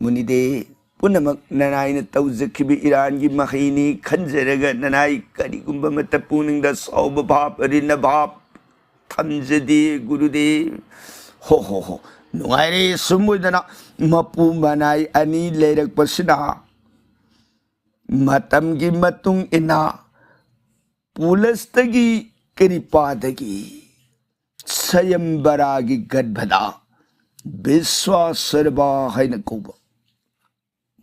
ꯃꯨꯅꯤꯗꯦ, ꯄꯨꯝꯅꯃꯛ ꯅꯅꯥꯏꯅ ꯇꯧꯖꯈꯤꯕ ꯏꯔꯥꯟꯒꯤ ꯃꯍꯩꯅꯤ ꯈꯟꯖꯔꯒ ꯅꯅꯥꯏ ꯀꯔꯤꯒꯨꯝꯕ ꯑꯃꯠꯇ ꯄꯨꯛꯅꯤꯡꯗ ꯁꯥꯎꯕ ꯚꯥꯞ, ꯑꯔꯤꯅ ꯚꯥꯞ ꯊꯝꯖꯗꯦ ꯒꯨꯔꯨꯗꯦꯕ"꯫ "ꯍꯣ, ꯍꯣ, ꯍꯣ, ꯅꯨꯡꯉꯥꯏꯔꯦ꯫ ꯁꯨꯝ ꯑꯣꯏꯗꯅ ꯃꯄꯨ ꯃꯅꯥꯏ ꯑꯅꯤ ꯂꯩꯔꯛꯄꯁꯤꯅ ꯃꯇꯝꯒꯤ ꯃꯇꯨꯡ ꯏꯟꯅ ꯄꯨꯂꯁꯇꯒꯤ ꯀ꯭ꯔꯤꯄꯥꯗꯒꯤ ꯁꯌꯝꯕꯔꯥꯒꯤ ꯒꯔꯚꯗ ꯕꯤꯁ꯭ꯋꯥꯁꯔꯕꯥ ꯍꯥꯏꯅ ꯀꯧꯕ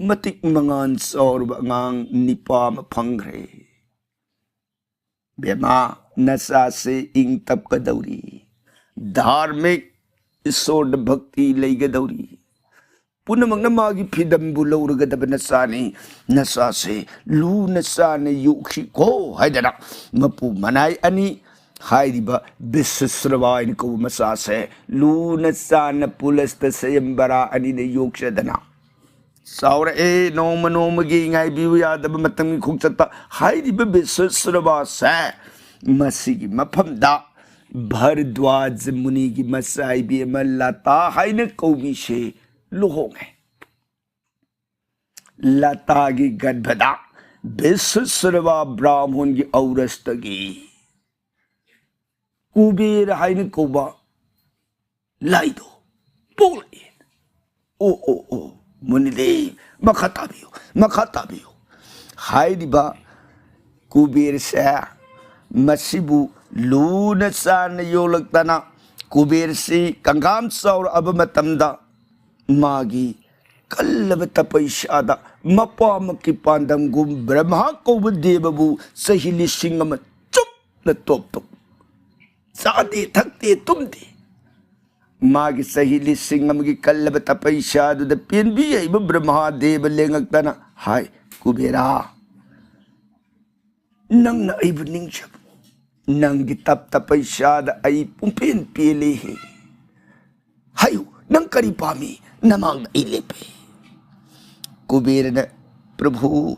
ꯃꯇꯤꯛ ꯃꯉꯥꯜ ꯆꯥꯎꯔꯕ ꯑꯉꯥꯡ ꯅꯤꯄꯥ ꯑꯃ ꯐꯪꯈ꯭ꯔꯦ꯫ ꯕꯦꯃꯥ, ꯅꯆꯥꯁꯦ ꯏꯪ ꯇꯞꯀꯗꯧꯔꯤ, ꯙꯥꯔꯃꯤꯛ, ꯏꯁꯣꯔꯗ ꯚꯛꯇꯤ ꯂꯩꯒꯗꯧꯔꯤ, ꯄꯨꯝꯅꯃꯛꯅ ꯃꯥꯒꯤ ꯐꯤꯗꯝꯕꯨ ꯂꯧꯔꯒꯗꯕ ꯅꯆꯥꯅꯤ, ꯅꯆꯥꯁꯦ ꯂꯨꯅ ꯆꯥꯅ ꯌꯣꯛꯁꯤꯀꯣ ꯍꯥꯏꯗꯅ ꯃꯄꯨ ꯃꯅꯥꯏ ꯑꯅꯤ ꯍꯥꯏꯔꯤꯕ ꯕꯤꯁ꯭ꯋꯁ꯭ꯔꯕꯥ ꯍꯥꯏꯅ ꯀꯧꯕ ꯃꯆꯥꯁꯦ ꯂꯨꯅ ꯆꯥꯅ ꯄꯨꯂꯁꯇ ꯁꯌꯝꯕꯔꯥ ꯑꯅꯤꯅ ꯌꯣꯛꯆꯗꯅ ꯆꯥꯎꯔꯛꯑꯦ꯫ ꯅꯣꯡꯃ ꯅꯣꯡꯃꯒꯤ ꯉꯥꯏꯕꯤꯌꯨ ꯌꯥꯗꯕ ꯃꯇꯝꯒꯤ ꯈꯣꯡꯆꯠꯇ ꯍꯥꯏꯔꯤꯕ ꯕꯤꯁ꯭ꯋꯁ꯭ꯔꯕꯥꯁꯦ ꯃꯁꯤꯒꯤ ꯃꯐꯝꯗ ꯚꯔꯗ꯭ꯋꯥꯖ ꯃꯨꯅꯤꯒꯤ ꯃꯆꯥꯏꯕꯤ ꯑꯃ ꯂꯇꯥ ꯍꯥꯏꯅ ꯀꯧꯕꯤꯁꯦ ꯂꯨꯍꯣꯡꯉꯦ꯫ ꯂꯇꯥꯒꯤ ꯒꯔꯚꯗ ꯕꯤꯁ꯭ꯋꯁ꯭ꯔꯕꯥ ꯕ꯭ꯔꯥꯍꯃꯣꯟꯒꯤ ঔꯔꯁꯇꯒꯤ ꯀꯨꯕꯦꯔ ꯍꯥꯏꯅ ꯀꯧꯕ ꯂꯥꯏꯗꯣ ꯄꯣꯛꯂꯛꯏ꯫ ꯑꯣ, ꯑꯣ, ꯑꯣ, ꯃꯨꯅꯤꯗꯦꯕ, ꯃꯈꯥ ꯇꯥꯕꯤꯌꯨ, ꯃꯈꯥ ꯇꯥꯕꯤꯌꯨ꯫ ꯍꯥꯏꯔꯤꯕ ꯀꯨꯕꯦꯔꯁꯦ ꯃꯁꯤꯕꯨ ꯂꯨꯅ ꯆꯥꯅ ꯌꯣꯛꯂꯛꯇꯅ ꯀꯨꯕꯦꯔꯁꯤ ꯀꯪꯒꯥꯝ ꯆꯥꯎꯔꯛꯑꯕ ꯃꯇꯝꯗ ꯃꯥꯒꯤ ꯀꯜꯂꯕ ꯇꯄꯩꯁꯥꯗ ꯃꯄꯥꯃꯛꯀꯤ ꯄꯥꯟꯗꯝꯒꯨꯝ ꯕ꯭ꯔꯍꯃꯥ ꯀꯧꯕ ꯗꯦꯕꯕꯨ ꯆꯍꯤ ꯂꯤꯁꯤꯡ ꯑꯃ ꯆꯨꯞꯅ ꯇꯣꯞ ꯇꯣꯞ ꯆꯥꯗꯦ, ꯊꯛꯇꯦ, ꯇꯨꯝꯗꯦ꯫ ꯃꯥꯒꯤ ꯆꯍꯤ ꯂꯤꯁꯤꯡ ꯑꯃꯒꯤ ꯀꯜꯂꯕ ꯇꯄꯩꯁꯥꯗꯨꯗ ꯄꯦꯟꯕꯤ ꯍꯩꯕ ꯕ꯭ꯔꯍꯃꯥ ꯗꯦꯕ ꯂꯦꯡꯉꯛꯇꯅ ꯍꯥꯏ, "ꯀꯨꯕꯦꯔꯥ, ꯅꯪꯅ ꯑꯩꯕꯨ ꯅꯤꯡꯖꯕ, ꯅꯪꯒꯤ ꯇꯞ ꯇꯄꯩꯁꯥꯗ ꯑꯩ ꯄꯨꯡꯄꯦꯟ ꯄꯦꯜꯂꯦꯍꯦ꯫ ꯍꯥꯏꯌꯨ, ꯅꯪ ꯀꯔꯤ ꯄꯥꯝꯃꯤ? ꯅꯃꯥꯡꯗ ꯑꯩ ꯂꯦꯞꯄꯦ꯫" ꯀꯨꯕꯦꯔꯅ, "ꯄ꯭ꯔꯚꯨ,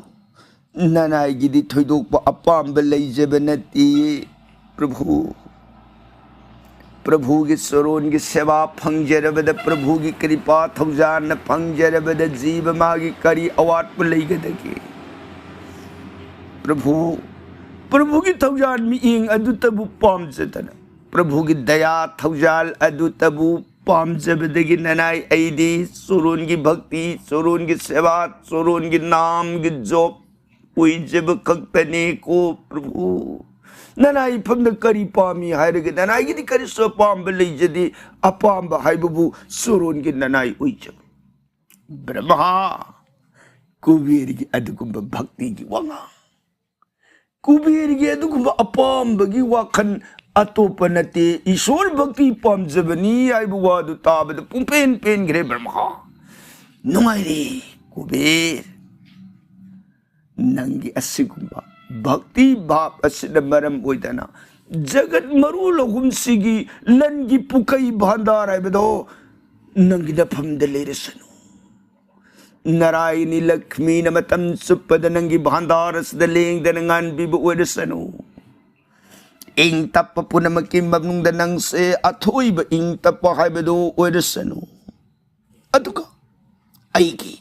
ꯅꯅꯥꯏꯒꯤꯗꯤ ꯊꯣꯏꯗꯣꯛꯄ ꯑꯄꯥꯝꯕ ꯂꯩꯖꯕ ꯅꯠꯇꯦ ꯄ꯭ꯔꯚꯨ꯫ ꯄ꯭ꯔꯚꯨꯒꯤ ꯆꯔꯣꯟꯒꯤ ꯁꯦꯕꯥ ꯐꯪꯖꯔꯕꯗ, ꯄ꯭ꯔꯚꯨꯒꯤ ꯀ꯭ꯔꯤꯄꯥ ꯊꯧꯖꯥꯟꯅ ꯐꯪꯖꯔꯕꯗ ꯖꯤꯕ ꯃꯥꯒꯤ ꯀꯔꯤ ꯑꯋꯥꯠꯄ ꯂꯩꯒꯗꯒꯦ? ꯄ꯭ꯔꯚꯨ, ꯄ꯭ꯔꯚꯨꯒꯤ ꯊꯧꯖꯥꯟ ꯃꯤꯠꯌꯦꯡ ꯑꯗꯨꯇꯕꯨ ꯄꯥꯝꯖꯗꯅ, ꯄ꯭ꯔꯚꯨꯒꯤ ꯗꯌꯥ ꯊꯧꯖꯥꯜ ꯑꯗꯨꯇꯕꯨ ꯄꯥꯝꯖꯕꯗꯒꯤ ꯅꯅꯥꯏ ꯑꯩꯗꯤ ꯆꯣꯔꯣꯟꯒꯤ ꯚꯛꯇꯤ, ꯆꯣꯔꯣꯟꯒꯤ ꯁꯦꯕꯥ, ꯆꯣꯔꯣꯟꯒꯤ ꯅꯥꯝꯒꯤ ꯖꯣꯞ ꯑꯣꯏꯖꯕ ꯈꯛꯇꯅꯦꯀꯣ ꯄ꯭ꯔꯚꯨ꯫ ꯅꯅꯥꯏ ꯏꯐꯝꯗ ꯀꯔꯤ ꯄꯥꯝꯃꯤ ꯍꯥꯏꯔꯒ ꯅꯅꯥꯏꯒꯤꯗꯤ ꯀꯔꯤꯁꯨ ꯑꯄꯥꯝꯕ ꯂꯩꯖꯗꯦ꯫ ꯑꯄꯥꯝꯕ ꯍꯥꯏꯕꯕꯨ ꯆꯣꯔꯣꯟꯒꯤ ꯅꯅꯥꯏ ꯑꯣꯏꯖꯕ꯫ ꯕ꯭ꯔꯍꯃ, ꯀꯨꯕꯦꯔꯒꯤ ꯑꯗꯨꯒꯨꯝꯕ ꯚꯛꯇꯤꯒꯤ ꯋꯥꯉꯥꯡ, ꯀꯨꯕꯦꯔꯒꯤ ꯑꯗꯨꯒꯨꯝꯕ ꯑꯄꯥꯝꯕꯒꯤ ꯋꯥꯈꯜ ꯑꯇꯣꯞꯄ ꯅꯠꯇꯦ꯫ ꯏꯁꯣꯔ ꯚꯛꯇꯤ ꯄꯥꯝꯖꯕꯅꯤ ꯍꯥꯏꯕ ꯋꯥꯗꯨ ꯇꯥꯕꯗ ꯄꯨꯡꯄꯦꯟ ꯄꯦꯟꯈ꯭ꯔꯦ ꯕ꯭ꯔꯍꯃ꯫ ꯅꯨꯡꯉꯥꯏꯔꯦ ꯀꯨꯕꯦꯔ꯫ ꯅꯪꯒꯤ ꯑꯁꯤꯒꯨꯝꯕ ꯚꯛꯇꯤ ꯚꯥꯕ ꯑꯁꯤꯅ ꯃꯔꯝ ꯑꯣꯏꯗꯅ ꯖꯒꯠ ꯃꯔꯣꯜ ꯑꯍꯨꯝꯁꯤꯒꯤ ꯂꯟꯒꯤ ꯄꯨꯈꯩ ꯚꯥꯟꯗꯥꯔ ꯍꯥꯏꯕꯗꯣ ꯅꯪꯒꯤ ꯅꯐꯝꯗ ꯂꯩꯔꯁꯅꯨ꯫ ꯅꯔꯥꯏꯅꯤ ꯂꯛꯁꯃꯤꯅ ꯃꯇꯝ ꯆꯨꯞꯄꯗ ꯅꯪꯒꯤ ꯚꯥꯟꯗꯥꯔ ꯑꯁꯤꯗ ꯂꯦꯡꯗꯅ ꯉꯥꯟꯕꯤꯕ ꯑꯣꯏꯔꯁꯅꯨ꯫ ꯏꯪ ꯇꯞꯄ ꯄꯨꯝꯅꯃꯛꯀꯤ ꯃꯅꯨꯡꯗ ꯅꯪꯁꯦ ꯑꯊꯣꯏꯕ ꯏꯪ ꯇꯞꯄ ꯍꯥꯏꯕꯗꯨ ꯑꯣꯏꯔꯁꯅꯨ꯫ ꯑꯗꯨꯒ ꯑꯩꯒꯤ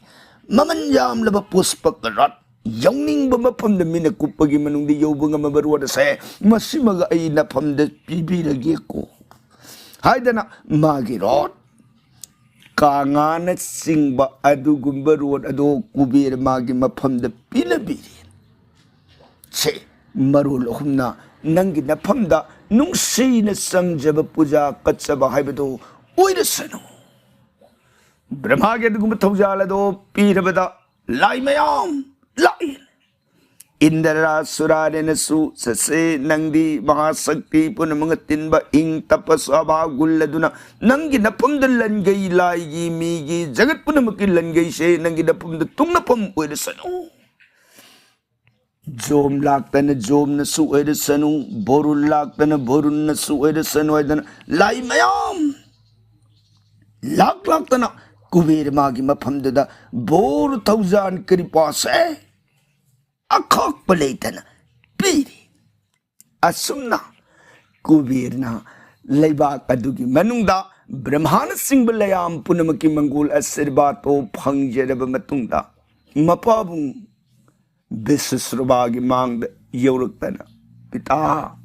ꯃꯃꯜ ꯌꯥꯝꯂꯕ ꯄꯨꯁꯄꯛ ꯔꯠ ꯌꯧꯅꯤꯡꯕ ꯃꯐꯝꯗ ꯃꯤꯅ ꯀꯨꯞꯄꯒꯤ ꯃꯅꯨꯡꯗ ꯌꯧꯕ ꯉꯝꯃꯕ ꯔꯣꯠ ꯑꯁꯦ ꯃꯁꯤꯃꯒ ꯑꯩ ꯅꯐꯝꯗ ꯄꯤꯕꯤꯔꯒꯦꯀꯣ ꯍꯥꯏꯗꯅ ꯃꯥꯒꯤ ꯔꯣꯠ ꯀꯥꯉꯥꯅꯆꯤꯡꯕ ꯑꯗꯨꯒꯨꯝꯕ ꯔꯣꯠ ꯑꯗꯣ ꯀꯨꯕꯦꯔ ꯃꯥꯒꯤ ꯃꯐꯝꯗ ꯄꯤꯅꯕꯤꯔꯤ꯫ ꯁꯦ, ꯃꯔꯣꯜ ꯑꯍꯨꯝꯅ ꯅꯪꯒꯤ ꯅꯐꯝꯗ ꯅꯨꯡꯁꯤꯅ ꯆꯪꯖꯕ ꯄꯨꯖꯥ ꯀꯠꯆꯕ ꯍꯥꯏꯕꯗꯨ ꯑꯣꯏꯔꯁꯅꯨ꯫ ꯕ꯭ꯔꯍꯃꯥꯒꯤ ꯑꯗꯨꯒꯨꯝꯕ ꯊꯧꯖꯥꯜ ꯑꯗꯣ ꯄꯤꯔꯕꯗ ꯂꯥꯏ ꯃꯌꯥꯝ ꯂꯥꯛꯏ꯫ ꯏꯟꯗ꯭ꯔ ꯁꯨꯔꯥꯔꯦꯅꯁꯨ ꯆꯠꯁꯦ, ꯅꯪꯗꯤ ꯃꯍꯥꯁꯛꯇꯤ ꯄꯨꯝꯅꯃꯛꯅ ꯇꯤꯟꯕ ꯏꯪ ꯇꯞꯄ ꯁ꯭ꯋꯥꯚꯥ ꯒꯨꯜ ꯑꯗꯨꯅ ꯅꯪꯒꯤ ꯅꯐꯝꯗ ꯂꯟꯒꯩ ꯂꯥꯏꯒꯤ ꯃꯤꯒꯤ ꯖꯒꯠ ꯄꯨꯝꯅꯃꯛꯀꯤ ꯂꯟꯒꯩꯁꯦ ꯅꯪꯒꯤ ꯅꯐꯝꯗ ꯇꯨꯡꯅꯐꯝ ꯑꯣꯏꯔꯁꯅꯨ꯫ ꯖꯣꯝ ꯂꯥꯛꯇꯅ ꯖꯣꯝꯅꯁꯨ ꯑꯣꯏꯔꯁꯅꯨ, ꯕꯣꯔꯨꯟ ꯂꯥꯛꯇꯅ ꯕꯣꯔꯨꯟꯅꯁꯨ ꯑꯣꯏꯔꯁꯅꯨ ꯍꯥꯏꯗꯅ ꯂꯥꯏ ꯃꯌꯥꯝ ꯂꯥꯛ ꯂꯥꯛꯇꯅ ꯀꯨꯕꯦꯔ ꯃꯥꯒꯤ ꯃꯐꯝꯗꯨꯗ ꯕꯣꯔ ꯊꯧꯖꯥꯟ ꯀ꯭ꯔꯤꯄꯥꯁꯦ ꯑꯈꯥꯛꯄ ꯂꯩꯇꯅ ꯄꯤꯔꯤ꯫ ꯑꯁꯨꯝꯅ ꯀꯨꯕꯦꯔꯅ ꯂꯩꯕꯥꯛ ꯑꯗꯨꯒꯤ ꯃꯅꯨꯡꯗ ꯕ꯭ꯔꯍꯃꯥꯅꯆꯤꯡꯕ ꯂꯩꯌꯥꯝ ꯄꯨꯝꯅꯃꯛꯀꯤ ꯃꯪꯒꯣꯜ ꯑꯁꯤꯔꯕꯥꯗꯇꯣ ꯐꯪꯖꯔꯕ ꯃꯇꯨꯡꯗ ꯃꯄꯥꯕꯨꯡ ꯕꯤꯁꯁ꯭ꯔꯨꯕꯥꯒꯤ ꯃꯥꯡꯗ ꯌꯧꯔꯛꯇꯅ, "ꯄꯤꯇꯥ,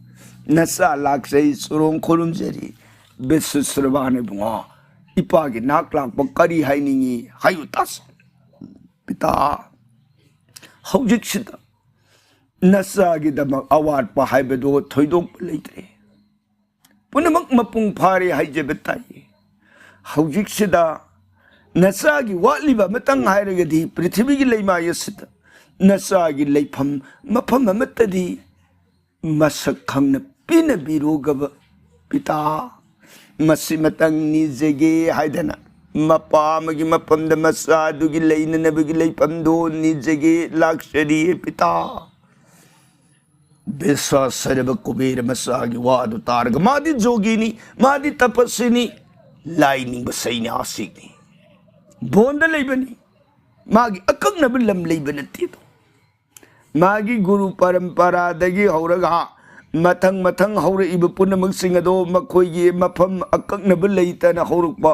ꯅꯆꯥ ꯂꯥꯛꯆꯩ, ꯆꯨꯔꯣꯡ ꯈꯨꯔꯨꯝꯖꯔꯤ, ꯕꯤꯁꯤꯁ꯭ꯔꯕꯥꯅ ꯏꯕꯨꯡꯉꯣ, ꯏꯄꯥꯒꯤ ꯅꯥꯛ ꯂꯥꯛꯄ ꯀꯔꯤ ꯍꯥꯏꯅꯤꯡꯉꯤ? ꯍꯥꯏꯌꯨ ꯇꯥꯁꯤ꯫ ꯄꯤꯇꯥ, ꯍꯧꯖꯤꯛꯁꯤꯗ ꯅꯆꯥꯒꯤꯗꯃꯛ ꯑꯋꯥꯠꯄ ꯍꯥꯏꯕꯗꯨ ꯊꯣꯏꯗꯣꯛꯄ ꯂꯩꯇ꯭ꯔꯦ꯫ ꯄꯨꯝꯅꯃꯛ ꯃꯄꯨꯡ ꯐꯥꯔꯦ ꯍꯥꯏꯖꯕ ꯇꯥꯏ꯫ ꯍꯧꯖꯤꯛꯁꯤꯗ ꯅꯆꯥꯒꯤ ꯋꯥꯠꯂꯤꯕ ꯑꯃꯇꯪ ꯍꯥꯏꯔꯒꯗꯤ, ꯄ꯭ꯔꯤꯊꯤꯕꯤꯒꯤ ꯂꯩꯃꯥꯏ ꯑꯁꯤꯗ ꯅꯆꯥꯒꯤ ꯂꯩꯐꯝ ꯃꯐꯝ ꯑꯃꯠꯇꯗꯤ ꯃꯁꯛ ꯈꯪꯅ ꯄꯤꯅꯕꯤꯔꯣꯒꯕ ꯄꯤꯇꯥ꯫ ꯃꯁꯤꯃꯇꯪ ꯅꯤꯖꯒꯦ ꯍꯥꯏꯗꯅ ꯃꯄꯥ ꯑꯃꯒꯤ ꯃꯐꯝꯗ ꯃꯆꯥꯗꯨꯒꯤ ꯂꯩꯅꯅꯕꯒꯤ ꯂꯩꯐꯝꯗꯣ ꯅꯤꯖꯒꯦ ꯂꯥꯛꯆꯔꯤꯌꯦ ꯄꯤꯇꯥ꯫ ꯕꯤꯁ꯭ꯋꯥꯁꯔꯕ ꯀꯨꯕꯦꯔ ꯃꯆꯥꯒꯤ ꯋꯥꯗꯨ ꯇꯥꯔꯒ, ꯃꯥꯗꯤ ꯖꯣꯒꯤꯅꯤ, ꯃꯥꯗꯤ ꯇꯄꯁꯤꯅꯤ, ꯂꯥꯏ ꯅꯤꯡꯕ ꯁꯩꯅ꯭ꯌꯥꯁꯤꯅꯤ, ꯕꯣꯟꯗ ꯂꯩꯕꯅꯤ, ꯃꯥꯒꯤ ꯑꯀꯛꯅꯕ ꯂꯝ ꯂꯩꯕ ꯅꯠꯇꯦꯗꯣ꯫ ꯃꯥꯒꯤ ꯒꯨꯔꯨ ꯄꯔꯝꯄꯔꯥꯗꯒꯤ ꯍꯧꯔꯒ ꯃꯊꯪ ꯃꯊꯪ ꯍꯧꯔꯛꯏꯕ ꯄꯨꯝꯅꯃꯛꯁꯤꯡ ꯑꯗꯣ ꯃꯈꯣꯏꯒꯤ ꯃꯐꯝ ꯑꯀꯛꯅꯕ ꯂꯩꯇꯅ ꯍꯧꯔꯛꯄ꯫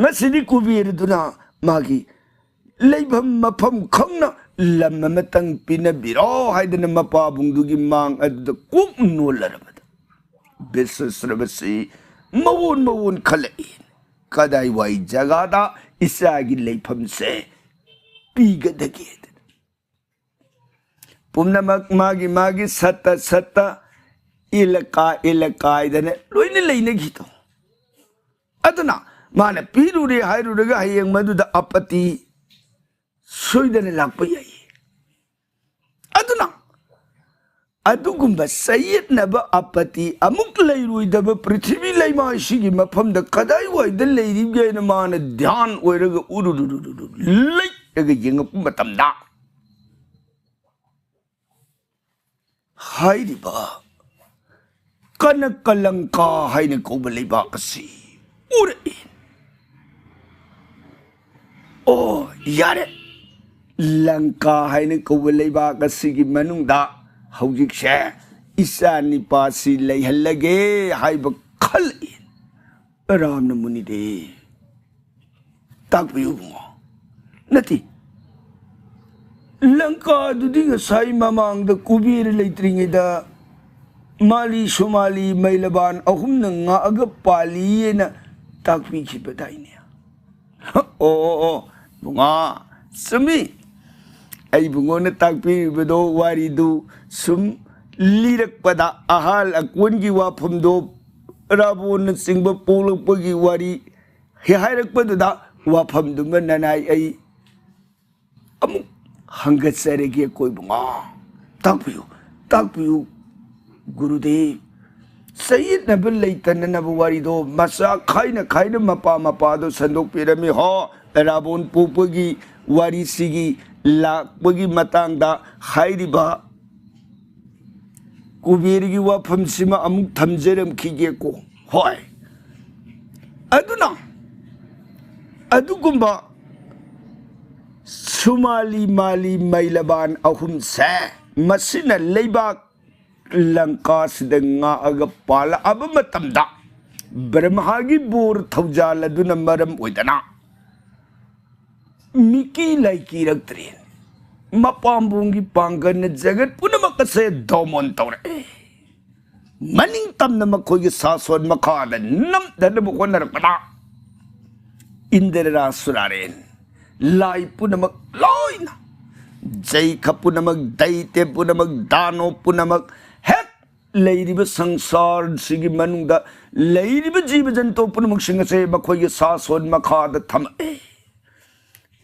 ꯉꯁꯤꯗꯤ ꯀꯨꯕꯦꯔꯗꯨꯅ ꯃꯥꯒꯤ ꯂꯩꯐꯝ ꯃꯐꯝ ꯈꯪꯅ ꯂꯝ ꯑꯃꯇꯪ ꯄꯤꯅꯕꯤꯔꯣ ꯍꯥꯏꯗꯅ ꯃꯄꯥꯕꯨꯡꯗꯨꯒꯤ ꯃꯥꯡ ꯑꯗꯨꯗ ꯀꯣꯛ ꯅꯣꯜꯂꯔꯕꯗ ꯕꯤꯁ꯭ꯋꯥꯁꯔꯕꯁꯤ ꯃꯋꯣꯟ ꯃꯋꯣꯟ ꯈꯜꯂꯛꯏ꯫ ꯀꯗꯥꯏꯋꯥꯏ ꯖꯒꯥꯗ ꯏꯆꯥꯒꯤ ꯂꯩꯐꯝꯁꯦ ꯄꯤꯒꯗꯒꯦ? ꯄꯨꯝꯅꯃꯛ ꯃꯥꯒꯤ ꯃꯥꯒꯤ ꯁꯠꯇ ꯁꯠꯇ, ꯏꯂꯀꯥ ꯏꯂꯀꯥꯏꯗꯅ ꯂꯣꯏꯅ ꯂꯩꯅꯈꯤꯗꯣ꯫ ꯑꯗꯨꯅ ꯃꯥꯅ ꯄꯤꯔꯨꯔꯦ ꯍꯥꯏꯔꯨꯔꯒ ꯍꯌꯦꯡ ꯃꯗꯨꯗ ꯑꯄꯇꯤ ꯁꯣꯏꯗꯅ ꯂꯥꯛꯄ ꯌꯥꯏ꯫ ꯑꯗꯨꯅ ꯑꯗꯨꯒꯨꯝꯕ ꯆꯌꯦꯠꯅꯕ ꯑꯄꯇꯤ ꯑꯃꯨꯛ ꯂꯩꯔꯣꯏꯗꯕ ꯄ꯭ꯔꯤꯊꯤꯕꯤ ꯂꯩꯃꯥꯏꯁꯤꯒꯤ ꯃꯐꯝꯗ ꯀꯗꯥꯏꯋꯥꯏꯗ ꯂꯩꯔꯤꯒꯦꯅ ꯃꯥꯅ ꯙ꯭ꯌꯥꯟ ꯑꯣꯏꯔꯒ ꯎꯔꯨꯔꯨꯔꯨꯔꯨ ꯂꯩꯔꯒ ꯌꯦꯡꯉꯛꯄ ꯃꯇꯝꯗ, ꯍꯥꯏꯔꯤꯕ ꯀꯅꯀꯂꯪꯀꯥ ꯍꯥꯏꯅ ꯀꯧꯕ ꯂꯩꯕꯥꯛ ꯑꯁꯤ ꯎꯔꯛꯏ꯫ ꯑꯣ, ꯌꯥꯔꯦ, ꯂꯪꯀꯥ ꯍꯥꯏꯅ ꯀꯧꯕ ꯂꯩꯕꯥꯛ ꯑꯁꯤꯒꯤ ꯃꯅꯨꯡꯗ ꯍꯧꯖꯤꯛꯁꯦ ꯏꯆꯥ ꯅꯤꯄꯥꯁꯤ ꯂꯩꯍꯜꯂꯒꯦ ꯍꯥꯏꯕ ꯈꯜꯂꯛꯏ꯫ ꯔꯥꯝꯅ ꯃꯨꯅꯤꯗꯦ, ꯇꯥꯛꯄꯤꯌꯨ ꯏꯕꯨꯡꯉꯣ꯫ ꯅꯠꯇꯦ, ꯂꯪꯀꯥꯗꯨꯗꯤ ꯉꯁꯥꯏ ꯃꯃꯥꯡꯗ ꯀꯨꯕꯦꯔ ꯂꯩꯇ꯭ꯔꯤꯉꯩꯗ ꯃꯥꯂꯤ ꯁꯨꯃꯥꯂꯤ ꯃꯩꯂꯕꯥꯟ ꯑꯍꯨꯝꯅ ꯉꯥꯛꯑꯒ ꯄꯥꯜꯂꯤꯑꯅ ꯇꯥꯛꯄꯤꯈꯤꯕꯗꯥꯏꯅꯦ꯫ ꯑꯣ, ꯑꯣ, ꯑꯣ, ꯕꯨꯡꯉꯣ, ꯆꯨꯝꯃꯤ꯫ ꯑꯩ ꯕꯨꯡꯉꯣꯅ ꯇꯥꯛꯄꯤꯔꯤꯕꯗꯣ, ꯋꯥꯔꯤꯗꯨ ꯁꯨꯝ ꯂꯤꯔꯛꯄꯗ, ꯑꯍꯥꯜ ꯑꯀꯣꯟꯒꯤ ꯋꯥꯐꯝꯗꯣ, ꯔꯥꯕꯣꯟꯅꯆꯤꯡꯕ ꯄꯣꯛꯂꯛꯄꯒꯤ ꯋꯥꯔꯤ ꯍꯦꯛ ꯍꯥꯏꯔꯛꯄꯗꯨꯗ, ꯋꯥꯐꯝꯗꯨꯃ ꯅꯅꯥꯏ ꯑꯩ ꯑꯃꯨꯛ ꯍꯪꯒꯠꯆꯔꯒꯦ, ꯀꯣꯏꯕꯨꯡꯉꯣ꯫ ꯇꯥꯛꯄꯤꯌꯨ, ꯇꯥꯛꯄꯤꯌꯨ, ꯒꯨꯔꯨꯗꯦꯕ꯫ ꯆꯌꯦꯠꯅꯕ ꯂꯩꯇꯅꯅꯕ ꯋꯥꯔꯤꯗꯣ ꯃꯆꯥ ꯈꯥꯏꯅ ꯈꯥꯏꯅ ꯃꯄꯥ ꯃꯄꯥꯗꯣ ꯁꯟꯗꯣꯛꯄꯤꯔꯝꯃꯤ꯫ ꯍꯣ, ꯔꯥꯕꯣꯟ ꯄꯣꯛꯄꯒꯤ ꯋꯥꯔꯤꯁꯤꯒꯤ ꯂꯥꯛꯄꯒꯤ ꯃꯇꯥꯡꯗ ꯍꯥꯏꯔꯤꯕ ꯀꯨꯕꯦꯔꯒꯤ ꯋꯥꯐꯝꯁꯤꯃ ꯑꯃꯨꯛ ꯊꯝꯖꯔꯝꯈꯤꯒꯦꯀꯣ꯫ ꯍꯣꯏ꯫ ꯑꯗꯨꯅ ꯑꯗꯨꯒꯨꯝꯕ ꯁꯨꯃꯥꯂꯤ ꯃꯥꯂꯤ ꯃꯩꯂꯕꯥꯟ ꯑꯍꯨꯝꯁꯦ, ꯃꯁꯤꯅ ꯂꯩꯕꯥꯛ ꯂꯪꯀꯥꯁꯤꯗ ꯉꯥꯛꯑꯒ ꯄꯥꯜꯂꯛꯑꯕ ꯃꯇꯝꯗ, ꯕ꯭ꯔꯍꯃꯥꯒꯤ ꯕꯣꯔ ꯊꯧꯖꯥꯜ ꯑꯗꯨꯅ ꯃꯔꯝ ꯑꯣꯏꯗꯅ ꯃꯤꯀꯤ ꯂꯥꯏꯀꯤꯔꯛꯇ꯭ꯔꯦ꯫ ꯃꯄꯥꯝꯕꯣꯝꯒꯤ ꯄꯥꯡꯒꯜꯅ ꯖꯒꯠ ꯄꯨꯝꯅꯃꯛ ꯑꯁꯦ ꯗꯣꯃꯣꯟ ꯇꯧꯔꯛꯑꯦ꯫ ꯃꯅꯤꯡ ꯇꯝꯅ ꯃꯈꯣꯏꯒꯤ ꯁꯥꯁꯣꯟ ꯃꯈꯥꯗ ꯅꯝꯊꯅꯕ ꯍꯣꯠꯅꯔꯛꯄꯗ, ꯏꯟꯗ꯭ꯔ ꯔꯥꯁ ꯁꯨꯔꯥꯔꯦꯟ, ꯂꯥꯏ ꯄꯨꯝꯅꯃꯛ ꯂꯣꯏꯅ, ꯖꯩꯈ ꯄꯨꯝꯅꯃꯛ, ꯗꯩꯇ꯭ꯌ ꯄꯨꯝꯅꯃꯛ, ꯗꯥꯅꯣ ꯄꯨꯝꯅꯃꯛ, ꯍꯦꯛ ꯂꯩꯔꯤꯕ ꯁꯪꯁꯥꯔꯁꯤꯒꯤ ꯃꯅꯨꯡꯗ ꯂꯩꯔꯤꯕ ꯖꯤꯕ ꯖꯟꯇꯨ ꯄꯨꯝꯅꯃꯛꯁꯤꯡ ꯑꯁꯦ ꯃꯈꯣꯏꯒꯤ ꯁꯥꯁꯣꯟ ꯃꯈꯥꯗ ꯊꯝꯃꯛꯑꯦ꯫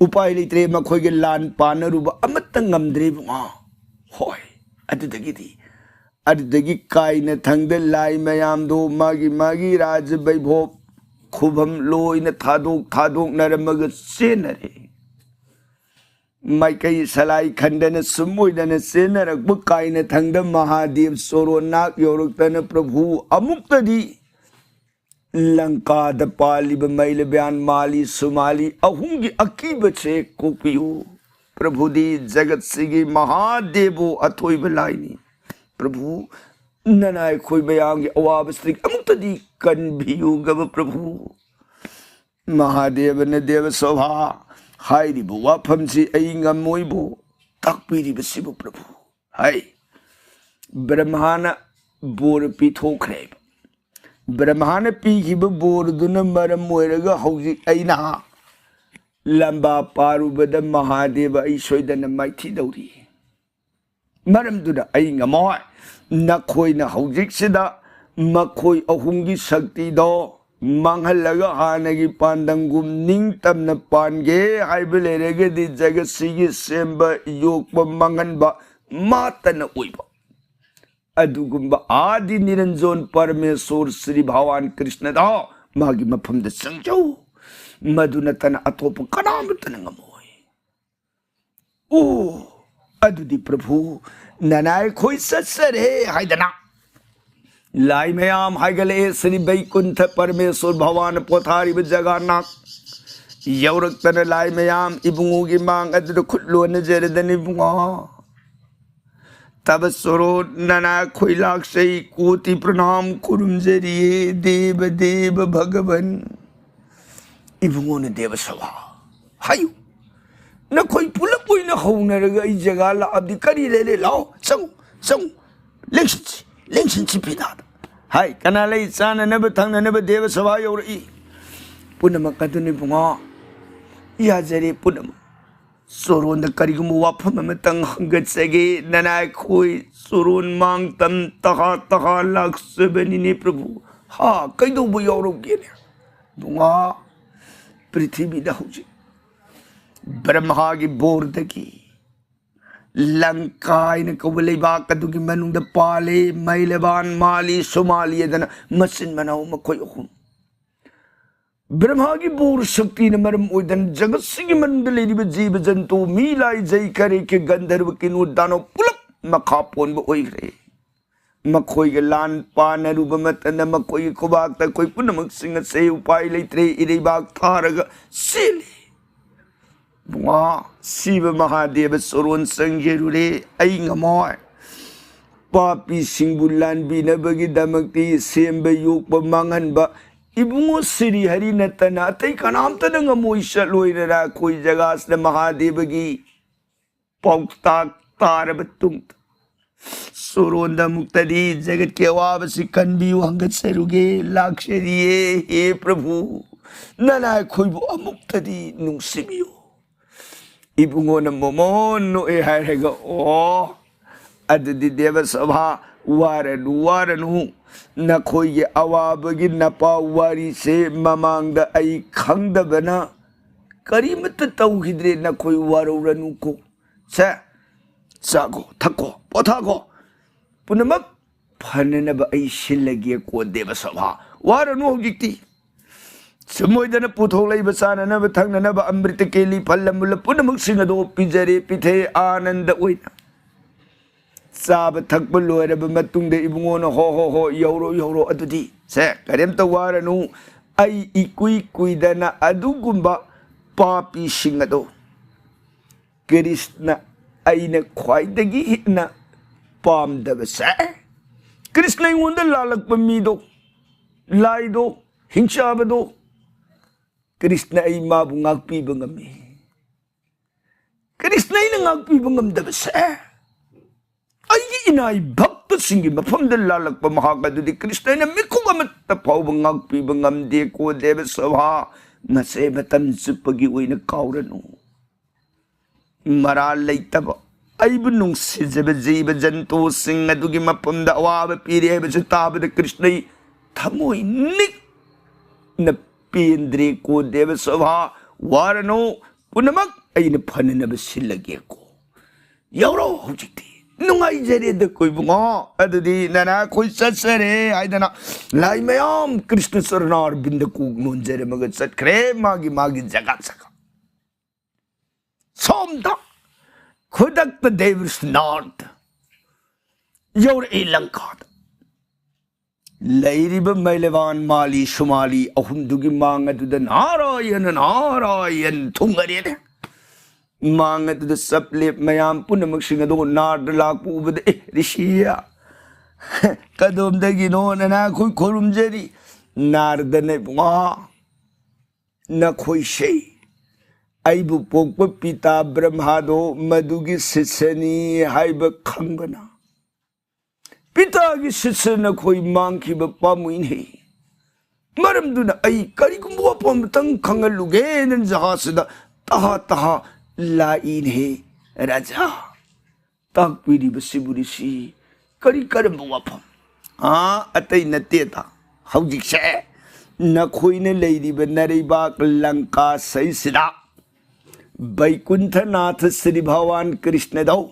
ꯎꯄꯥꯏ ꯂꯩꯇ꯭ꯔꯦ, ꯃꯈꯣꯏꯒꯤ ꯂꯥꯟ ꯄꯥꯟꯅꯔꯨꯕ ꯑꯃꯠꯇ ꯉꯝꯗ꯭ꯔꯦ ꯏꯕꯨꯡꯉꯣ꯫ ꯍꯣꯏ, ꯑꯗꯨꯗꯒꯤꯗꯤ, ꯑꯗꯨꯗꯒꯤ ꯀꯥꯏꯅ ꯊꯪꯗ ꯂꯥꯏ ꯃꯌꯥꯝꯗꯣ ꯃꯥꯒꯤ ꯃꯥꯒꯤ ꯔꯥꯖ ꯕꯩꯚꯣꯞ ꯈꯨꯕꯝ ꯂꯣꯏꯅ ꯊꯥꯗꯣꯛ ꯊꯥꯗꯣꯛꯅꯔꯝꯃꯒ ꯆꯦꯟꯅꯔꯦ꯫ ꯃꯥꯏꯀꯩ ꯁꯂꯥꯏ ꯈꯟꯗꯅ ꯁꯨꯝ ꯑꯣꯏꯗꯅ ꯆꯦꯟꯅꯔꯛꯄ ꯀꯥꯏꯅ ꯊꯪꯗ ꯃꯍꯥꯗꯦꯕ ꯆꯣꯔꯣꯟ ꯅꯥꯛ ꯌꯧꯔꯛꯇꯅ ꯄ꯭ꯔꯚꯨ ꯑꯃꯨꯛꯇꯗꯤ ꯂꯪꯀꯥꯗ ꯄꯥꯜꯂꯤꯕ ꯃꯩꯂꯕꯥꯟ ꯃꯥꯂꯤ ꯁꯨꯃꯥꯂꯤ ꯑꯍꯨꯝꯒꯤ ꯑꯀꯤꯕꯁꯦ ꯀꯣꯛꯄꯤꯌꯨ꯫ ꯄ꯭ꯔꯚꯨꯗꯤ ꯖꯒꯠꯁꯤꯒꯤ ꯃꯍꯥꯗꯦꯕꯣ ꯑꯊꯣꯏꯕ ꯂꯥꯏꯅꯤ꯫ ꯄ꯭ꯔꯚꯨ, ꯅꯅꯥꯏ ꯑꯩꯈꯣꯏ ꯃꯌꯥꯝꯒꯤ ꯑꯋꯥꯕꯁꯤꯗꯒꯤ ꯑꯃꯨꯛꯇꯗꯤ ꯀꯟꯕꯤꯌꯨꯒꯕ ꯄ꯭ꯔꯚꯨ꯫ ꯃꯍꯥꯗꯦꯕꯅ ꯗꯦꯕ ꯁꯣꯚꯥ ꯍꯥꯏꯔꯤꯕ ꯋꯥꯐꯝꯁꯤ ꯑꯩ ꯉꯝꯃꯣꯏꯕꯨ ꯇꯥꯛꯄꯤꯔꯤꯕꯁꯤꯕꯨ ꯄ꯭ꯔꯚꯨ꯫ ꯍꯥꯏ, ꯕ꯭ꯔꯍꯃꯥꯅ ꯕꯣꯔ ꯄꯤꯊꯣꯛꯈ꯭ꯔꯦꯕ꯫ ꯕ꯭ꯔꯍꯃꯥꯅ ꯄꯤꯈꯤꯕ ꯕꯣꯔꯗꯨꯅ ꯃꯔꯝ ꯑꯣꯏꯔꯒ ꯍꯧꯖꯤꯛ ꯑꯩꯅ ꯂꯝꯕꯥ ꯄꯥꯔꯨꯕꯗ ꯃꯍꯥꯗꯦꯕ ꯑꯩ ꯁꯣꯏꯗꯅ ꯃꯥꯏꯊꯤꯗꯧꯔꯤ꯫ ꯃꯔꯝꯗꯨꯅ ꯑꯩ ꯉꯝꯃꯣꯏ꯫ ꯅꯈꯣꯏꯅ ꯍꯧꯖꯤꯛꯁꯤꯗ ꯃꯈꯣꯏ ꯑꯍꯨꯝꯒꯤ ꯁꯛꯇꯤꯗꯣ ꯃꯥꯡꯍꯜꯂꯒ ꯍꯥꯟꯅꯒꯤ ꯄꯥꯟꯗꯝꯒꯨꯝ ꯅꯤꯡꯇꯝꯅ ꯄꯥꯟꯒꯦ ꯍꯥꯏꯕ ꯂꯩꯔꯒꯗꯤ ꯖꯒꯠꯁꯤꯒꯤ ꯁꯦꯝꯕ ꯌꯣꯛꯄ ꯃꯥꯡꯍꯟꯕ ꯃꯥꯇꯅ ꯑꯣꯏꯕ ꯑꯗꯨꯒꯨꯝꯕ ꯑꯥꯗꯤ ꯅꯤꯔꯟꯖꯣꯟ ꯄꯔꯃꯦꯁꯣꯔ ꯁ꯭ꯔꯤ ꯚꯒꯋꯥꯟ ꯀ꯭ꯔꯤꯁꯅꯗ ꯃꯥꯒꯤ ꯃꯐꯝꯗ ꯆꯪꯖꯧ꯫ ꯃꯗꯨ ꯅꯠꯇꯅ ꯑꯇꯣꯞꯄ ꯀꯅꯥꯃꯠꯇꯅ ꯉꯝꯃꯣꯏ꯫ ꯑꯣ, ꯑꯗꯨꯗꯤ ꯄ꯭ꯔꯚꯨ, ꯅꯅꯥꯏꯈꯣꯏ ꯆꯠꯆꯔꯦ ꯍꯥꯏꯗꯅ ꯂꯥꯏ ꯃꯌꯥꯝ ꯍꯥꯏꯒꯠꯂꯛꯑꯦ꯫ ꯁ꯭ꯔꯤ ꯕꯩꯀꯨꯟꯊ ꯄꯔꯃꯦꯁꯣꯔ ꯚꯒꯋꯥꯟ ꯄꯣꯊꯥꯔꯤꯕ ꯖꯒꯥꯅ ꯌꯧꯔꯛꯇꯅ ꯂꯥꯏ ꯃꯌꯥꯝ ꯏꯕꯨꯡꯉꯣꯒꯤ ꯃꯥꯡ ꯑꯗꯨꯗ ꯈꯨꯠ ꯂꯣꯟꯅꯖꯔꯗꯅ ꯏꯕꯨꯡꯉꯣ꯫ ꯇꯕ ꯆꯣꯔꯣꯟ ꯅꯅꯥꯈꯣꯏ ꯂꯥꯛꯆꯩ, ꯀꯣꯇꯤ ꯄ꯭ꯔꯅꯥꯝ ꯈꯨꯔꯨꯝꯖꯔꯤꯌꯦ, ꯗꯦꯕ ꯗꯦꯕ ꯚꯒꯕꯟ꯫ ꯏꯕꯨꯡꯉꯣꯅ ꯗꯦꯕ ꯁꯚꯥ ꯍꯥꯏꯌꯨ, ꯅꯈꯣꯏ ꯄꯨꯂꯞ ꯑꯣꯏꯅ ꯍꯧꯅꯔꯒ ꯑꯩ ꯖꯒꯥ ꯂꯥꯛꯑꯕꯗꯤ ꯀꯔꯤ ꯂꯩꯔꯦ? ꯂꯥꯛꯑꯣ, ꯆꯪꯉꯨ, ꯆꯪꯉꯨ, ꯂꯦꯡꯁꯤꯟꯁꯤ, ꯂꯦꯡꯁꯤꯟꯁꯤ ꯐꯤꯗꯥꯗ꯫ ꯍꯥꯏ, ꯀꯅꯥ ꯂꯩ? ꯆꯥꯅꯅꯕ ꯊꯛꯅꯅꯕ ꯗꯦꯕ ꯁꯚꯥ ꯌꯧꯔꯛꯏ꯫ ꯄꯨꯝꯅꯃꯛ ꯑꯗꯨꯅꯤ ꯏꯕꯨꯡꯉꯣ, ꯌꯥꯖꯔꯦ ꯄꯨꯝꯅꯃꯛ꯫ ꯆꯣꯔꯣꯟꯗ ꯀꯔꯤꯒꯨꯝꯕ ꯋꯥꯐꯝ ꯑꯃꯇꯪ ꯍꯪꯒꯠꯆꯒꯦ꯫ ꯅꯅꯥꯏꯈꯣꯏ ꯆꯣꯔꯣꯟ ꯃꯥꯡꯇꯝ ꯇꯍꯥ ꯇꯍꯥ ꯂꯥꯛꯆꯕꯅꯤꯅꯦ ꯄ꯭ꯔꯚꯨ꯫ ꯍꯥ, ꯀꯩꯗꯧꯕ ꯌꯥꯎꯔꯧꯒꯦꯅꯦ? ꯏꯕꯨꯡꯉꯣ, ꯄ꯭ꯔꯤꯊꯤꯕꯤꯗ ꯍꯧꯖꯤꯛ ꯕ꯭ꯔꯍꯃꯥꯒꯤ ꯕꯣꯔꯗꯒꯤ ꯂꯪꯀꯥ ꯍꯥꯏꯅ ꯀꯧꯕ ꯂꯩꯕꯥꯛ ꯑꯗꯨꯒꯤ ꯃꯅꯨꯡꯗ ꯄꯥꯜꯂꯤ ꯃꯩꯂꯕꯥꯟ, ꯃꯥꯂꯤ, ꯁꯨꯃꯥꯂꯤ ꯑꯗꯨꯅ ꯃꯆꯤꯟ ꯃꯅꯥꯎ ꯃꯈꯣꯏ ꯑꯍꯨꯝ꯫ ꯕ꯭ꯔꯍꯃꯥꯒꯤ ꯕꯣꯔ ꯁꯛꯇꯤꯅ ꯃꯔꯝ ꯑꯣꯏꯗꯅ ꯖꯒꯠꯁꯤꯒꯤ ꯃꯅꯨꯡꯗ ꯂꯩꯔꯤꯕ ꯖꯤꯕ ꯖꯟꯇꯨ, ꯃꯤ, ꯂꯥꯏ, ꯖꯩ, ꯀꯔꯦꯛꯀꯤ, ꯒꯟꯙꯔꯕ, ꯀꯤꯟꯅꯨꯔ, ꯗꯥꯅꯕ ꯄꯨꯂꯞ ꯃꯈꯥ ꯄꯣꯟꯕ ꯑꯣꯏꯈ꯭ꯔꯦ꯫ ꯃꯈꯣꯏꯒ ꯂꯥꯟ ꯄꯥꯅꯔꯨꯕ ꯃꯇꯝꯗ ꯃꯈꯣꯏꯒꯤ ꯈꯨꯕꯥꯛꯇ ꯑꯩꯈꯣꯏ ꯄꯨꯝꯅꯃꯛꯁꯤꯡ ꯑꯁꯦ ꯎꯄꯥꯏ ꯂꯩꯇ꯭ꯔꯦ, ꯏꯔꯩꯕꯥꯛ ꯊꯥꯔꯒ ꯆꯦꯜꯂꯤ꯫ ꯏꯕꯨꯡꯉꯣ, ꯁꯤꯕ ꯃꯍꯥꯗꯦꯕ ꯆꯣꯔꯣꯟ ꯆꯪꯖꯔꯨꯔꯦ, ꯑꯩ ꯉꯝꯃꯣꯏ꯫ ꯄꯥꯄꯤꯁꯤꯡꯕꯨ ꯂꯥꯟꯕꯤꯅꯕꯒꯤꯗꯃꯛꯇꯤ ꯁꯦꯝꯕ ꯌꯣꯛꯄ ꯃꯥꯡꯍꯟꯕ ꯏꯕꯨꯡꯉꯣ ꯁꯤꯔꯤ ꯍꯔꯤ ꯅꯠꯇꯅ ꯑꯇꯩ ꯀꯅꯥꯝꯇꯅ ꯉꯝꯃꯣꯏ꯫ ꯆꯠꯂꯣꯏꯔꯔꯥ ꯑꯩꯈꯣꯏ ꯖꯒꯥꯁꯤꯗ ꯃꯍꯥꯗꯦꯕꯒꯤ ꯄꯥꯎꯇꯥꯛ ꯇꯥꯔꯕ ꯇꯨꯡꯗ ꯆꯣꯔꯣꯟꯗ ꯑꯃꯨꯛꯇꯗꯤ ꯖꯒꯠꯀꯤ ꯑꯋꯥꯕꯁꯤ ꯀꯟꯕꯤꯌꯨ ꯍꯪꯒꯠꯆꯔꯨꯒꯦ ꯂꯥꯛꯆꯔꯤꯌꯦ꯫ ꯍꯦ ꯄ꯭ꯔꯚꯨ, ꯅꯅꯥ ꯑꯩꯈꯣꯏꯕꯨ ꯑꯃꯨꯛꯇꯗꯤ ꯅꯨꯡꯁꯤꯕꯤꯌꯨ꯫ ꯏꯕꯨꯡꯉꯣꯅ ꯃꯣꯃꯣꯟ ꯅꯣꯛꯑꯦ ꯍꯥꯏꯔꯒ, ꯑꯣ, ꯑꯗꯨꯗꯤ ꯗꯦꯕ ꯁꯚꯥ, ꯋꯥꯔꯅꯨ, ꯋꯥꯔꯅꯨ꯫ ꯅꯈꯣꯏꯒꯤ ꯑꯋꯥꯕꯒꯤ ꯅꯄꯥ ꯋꯥꯔꯤꯁꯦ ꯃꯃꯥꯡꯗ ꯑꯩ ꯈꯪꯗꯕꯅ ꯀꯔꯤꯃꯠꯇ ꯇꯧꯈꯤꯗ꯭ꯔꯦ꯫ ꯅꯈꯣꯏ ꯋꯥꯔꯧꯔꯅꯨꯀꯣ꯫ ꯁꯦ, ꯆꯥꯈꯣ, ꯊꯛꯈꯣ, ꯄꯣꯊꯥꯈꯣ꯫ ꯄꯨꯝꯅꯃꯛ ꯐꯅꯅꯕ ꯑꯩ ꯁꯤꯜꯂꯒꯦꯀꯣ ꯗꯦꯕ ꯁꯚꯥ꯫ ꯋꯥꯔꯅꯨ ꯍꯧꯖꯤꯛꯇꯤ꯫ ꯁꯨꯝ ꯑꯣꯏꯗꯅ ꯄꯨꯊꯣꯛꯂꯛꯏꯕ ꯆꯥꯅꯅꯕ ꯊꯛꯅꯅꯕ ꯑꯃ꯭ꯔꯤꯇ ꯀꯦꯂꯤ ꯐꯜ ꯑꯃꯨꯜꯂ ꯄꯨꯝꯅꯃꯛꯁꯤꯡ ꯑꯗꯣ ꯄꯤꯖꯔꯦ, ꯄꯤꯊꯛꯑꯦ, ꯑꯥꯅꯟꯗ ꯑꯣꯏꯅ꯫ ꯆꯥꯕ ꯊꯛꯄ ꯂꯣꯏꯔꯕ ꯃꯇꯨꯡꯗ ꯏꯕꯨꯡꯉꯣꯅ, "ꯍꯣ, ꯍꯣ, ꯍꯣ, ꯌꯧꯔꯣ, ꯌꯧꯔꯣ, ꯑꯗꯨꯗꯤ ꯁꯦ, ꯀꯔꯤꯝꯇ ꯋꯥꯔꯅꯨ, ꯑꯩ ꯏꯀꯨꯏ ꯀꯨꯏꯗꯅ ꯑꯗꯨꯒꯨꯝꯕ ꯄꯥꯄꯤꯁꯤꯡ ꯑꯗꯣ ꯀ꯭ꯔꯤꯁꯅ ꯑꯩꯅ ꯈ꯭ꯋꯥꯏꯗꯒꯤ ꯍꯦꯟꯅ ꯄꯥꯝꯗꯕꯁꯦ, ꯀ꯭ꯔꯤꯁꯅ ꯑꯩꯉꯣꯟꯗ ꯂꯥꯜꯂꯛꯄ ꯃꯤꯗꯣ, ꯂꯥꯏꯗꯣ, ꯍꯤꯡꯆꯥꯕꯗꯣ, ꯀ꯭ꯔꯤꯁꯅ ꯑꯩ ꯃꯥꯕꯨ ꯉꯥꯛꯄꯤꯕ ꯉꯝꯃꯤ꯫ ꯀ꯭ꯔꯤꯁꯅ ꯑꯩꯅ ꯉꯥꯛꯄꯤꯕ ꯉꯝꯗꯕꯁꯦ, ꯑꯩꯒꯤ ꯏꯅꯥꯏ ꯚꯛꯇꯁꯤꯡꯒꯤ ꯃꯐꯝꯗ ꯂꯥꯜꯂꯛꯄ ꯃꯍꯥꯛ ꯑꯗꯨꯗꯤ ꯀ꯭ꯔꯤꯁꯅ ꯑꯩꯅ ꯃꯤꯀꯨꯞ ꯑꯃꯠꯇ ꯐꯥꯎꯕ ꯉꯥꯛꯄꯤꯕ ꯉꯝꯗꯦꯀꯣ ꯗꯦꯕ ꯁꯚꯥ꯫ ꯃꯁꯦ ꯃꯇꯝ ꯆꯨꯞꯄꯒꯤ ꯑꯣꯏꯅ ꯀꯥꯎꯔꯅꯨ꯫ ꯃꯔꯥꯜ ꯂꯩꯇꯕ ꯑꯩꯕꯨ ꯅꯨꯡꯁꯤꯖꯕ ꯖꯤꯕ ꯖꯟꯇꯨꯁꯤꯡ ꯑꯗꯨꯒꯤ ꯃꯐꯝꯗ ꯑꯋꯥꯕ ꯄꯤꯔꯤ ꯍꯥꯏꯕꯁꯤ ꯇꯥꯕꯗ ꯀ꯭ꯔꯤꯁꯅ ꯑꯩ ꯊꯃꯣꯏ ꯅꯤꯛꯅ ꯄꯦꯟꯗ꯭ꯔꯦꯀꯣ ꯗꯦꯕ ꯁꯚꯥ꯫ ꯋꯥꯔꯅꯨ, ꯄꯨꯝꯅꯃꯛ ꯑꯩꯅ ꯐꯅꯅꯕ ꯁꯤꯜꯂꯒꯦꯀꯣ꯫ ꯌꯧꯔꯣ ꯍꯧꯖꯤꯛꯇꯤ꯫ ꯅꯨꯡꯉꯥꯏꯖꯔꯦꯗ ꯀꯣ ꯏꯕꯨꯡꯉꯣ꯫ ꯑꯗꯨꯗꯤ ꯅꯅꯥ ꯑꯩꯈꯣꯏ ꯆꯠꯆꯔꯦ ꯍꯥꯏꯗꯅ ꯂꯥꯏ ꯃꯌꯥꯝ ꯀ꯭ꯔꯤꯁꯅ ꯆꯔꯅꯥꯔꯕꯤꯟꯗ ꯀꯣꯛ ꯅꯣꯟꯖꯔꯝꯃꯒ ꯆꯠꯈ꯭ꯔꯦ ꯃꯥꯒꯤ ꯃꯥꯒꯤ ꯖꯒꯥ ꯖꯒꯥ꯫ ꯁꯣꯝꯗ ꯈꯨꯗꯛꯇ ꯗꯦꯕ꯭ꯔꯤꯁꯅꯥꯊ ꯌꯧꯔꯛꯏ ꯂꯪꯀꯥꯗ꯫ ꯂꯩꯔꯤꯕ ꯃꯩꯂꯩꯕꯥꯟ ꯃꯥꯂꯤ ꯁꯨꯃꯥꯂꯤ ꯑꯍꯨꯝꯗꯨꯒꯤ ꯃꯥꯡ ꯑꯗꯨꯗ ꯅꯥꯔꯥꯌꯟ, ꯅꯥꯔꯥꯌꯟ ꯊꯨꯡꯉꯔꯦꯅꯦ꯫ ꯃꯥꯡ ꯑꯗꯨꯗ ꯆꯞ ꯂꯦꯞ ꯃꯌꯥꯝ ꯄꯨꯝꯅꯃꯛꯁꯤꯡ ꯑꯗꯣ ꯅꯥꯔꯗ ꯂꯥꯛꯄ ꯎꯕꯗ, "ꯑꯦ, ꯔꯤꯁꯤꯌꯥ, ꯀꯗꯣꯝꯗꯒꯤꯅꯣ ꯅꯅꯥ ꯑꯩꯈꯣꯏ ꯈꯨꯔꯨꯝꯖꯔꯤ?" ꯅꯥꯔꯗꯅ, "ꯏꯕꯨꯡꯉꯣ, ꯅꯈꯣꯏꯁꯦ ꯑꯩꯕꯨ ꯄꯣꯛꯄ ꯄꯤꯇꯥ ꯕ꯭ꯔꯍ꯭ꯃꯥꯗꯣ ꯃꯗꯨꯒꯤ ꯁꯤꯁꯅꯤ ꯍꯥꯏꯕ ꯈꯪꯕꯅ?" ꯏꯇꯥꯒꯤ ꯁꯤꯠꯁꯦ ꯅꯈꯣꯏ ꯃꯥꯡꯈꯤꯕ ꯄꯥꯝꯃꯨꯏꯅꯦ꯫ ꯃꯔꯝꯗꯨꯅ ꯑꯩ ꯀꯔꯤꯒꯨꯝꯕ ꯋꯥꯐꯝ ꯑꯃꯇꯪ ꯈꯪꯍꯜꯂꯨꯒꯦꯅ ꯖꯍꯥꯖꯁꯤꯗ ꯇꯍꯥ ꯇꯍꯥ ꯂꯥꯛꯏꯅꯦ ꯔꯥꯖꯥ꯫ ꯇꯥꯛꯄꯤꯔꯤꯕꯁꯤꯕꯨ ꯔꯤꯁꯤ, ꯀꯔꯤ ꯀꯔꯝꯕ ꯋꯥꯐꯝ? ꯑꯥ, ꯑꯇꯩ ꯅꯠꯇꯦꯗ꯫ ꯍꯧꯖꯤꯛꯁꯦ ꯅꯈꯣꯏꯅ ꯂꯩꯔꯤꯕ ꯅꯔꯩꯕꯥꯛ ꯂꯪꯀꯥ ꯁꯩꯁꯤꯗ ꯕꯩꯀꯨꯟꯊꯅꯥꯊ ꯁ꯭ꯔꯤ ꯚꯒꯋꯥꯟ ꯀ꯭ꯔꯤꯁꯅꯗꯧ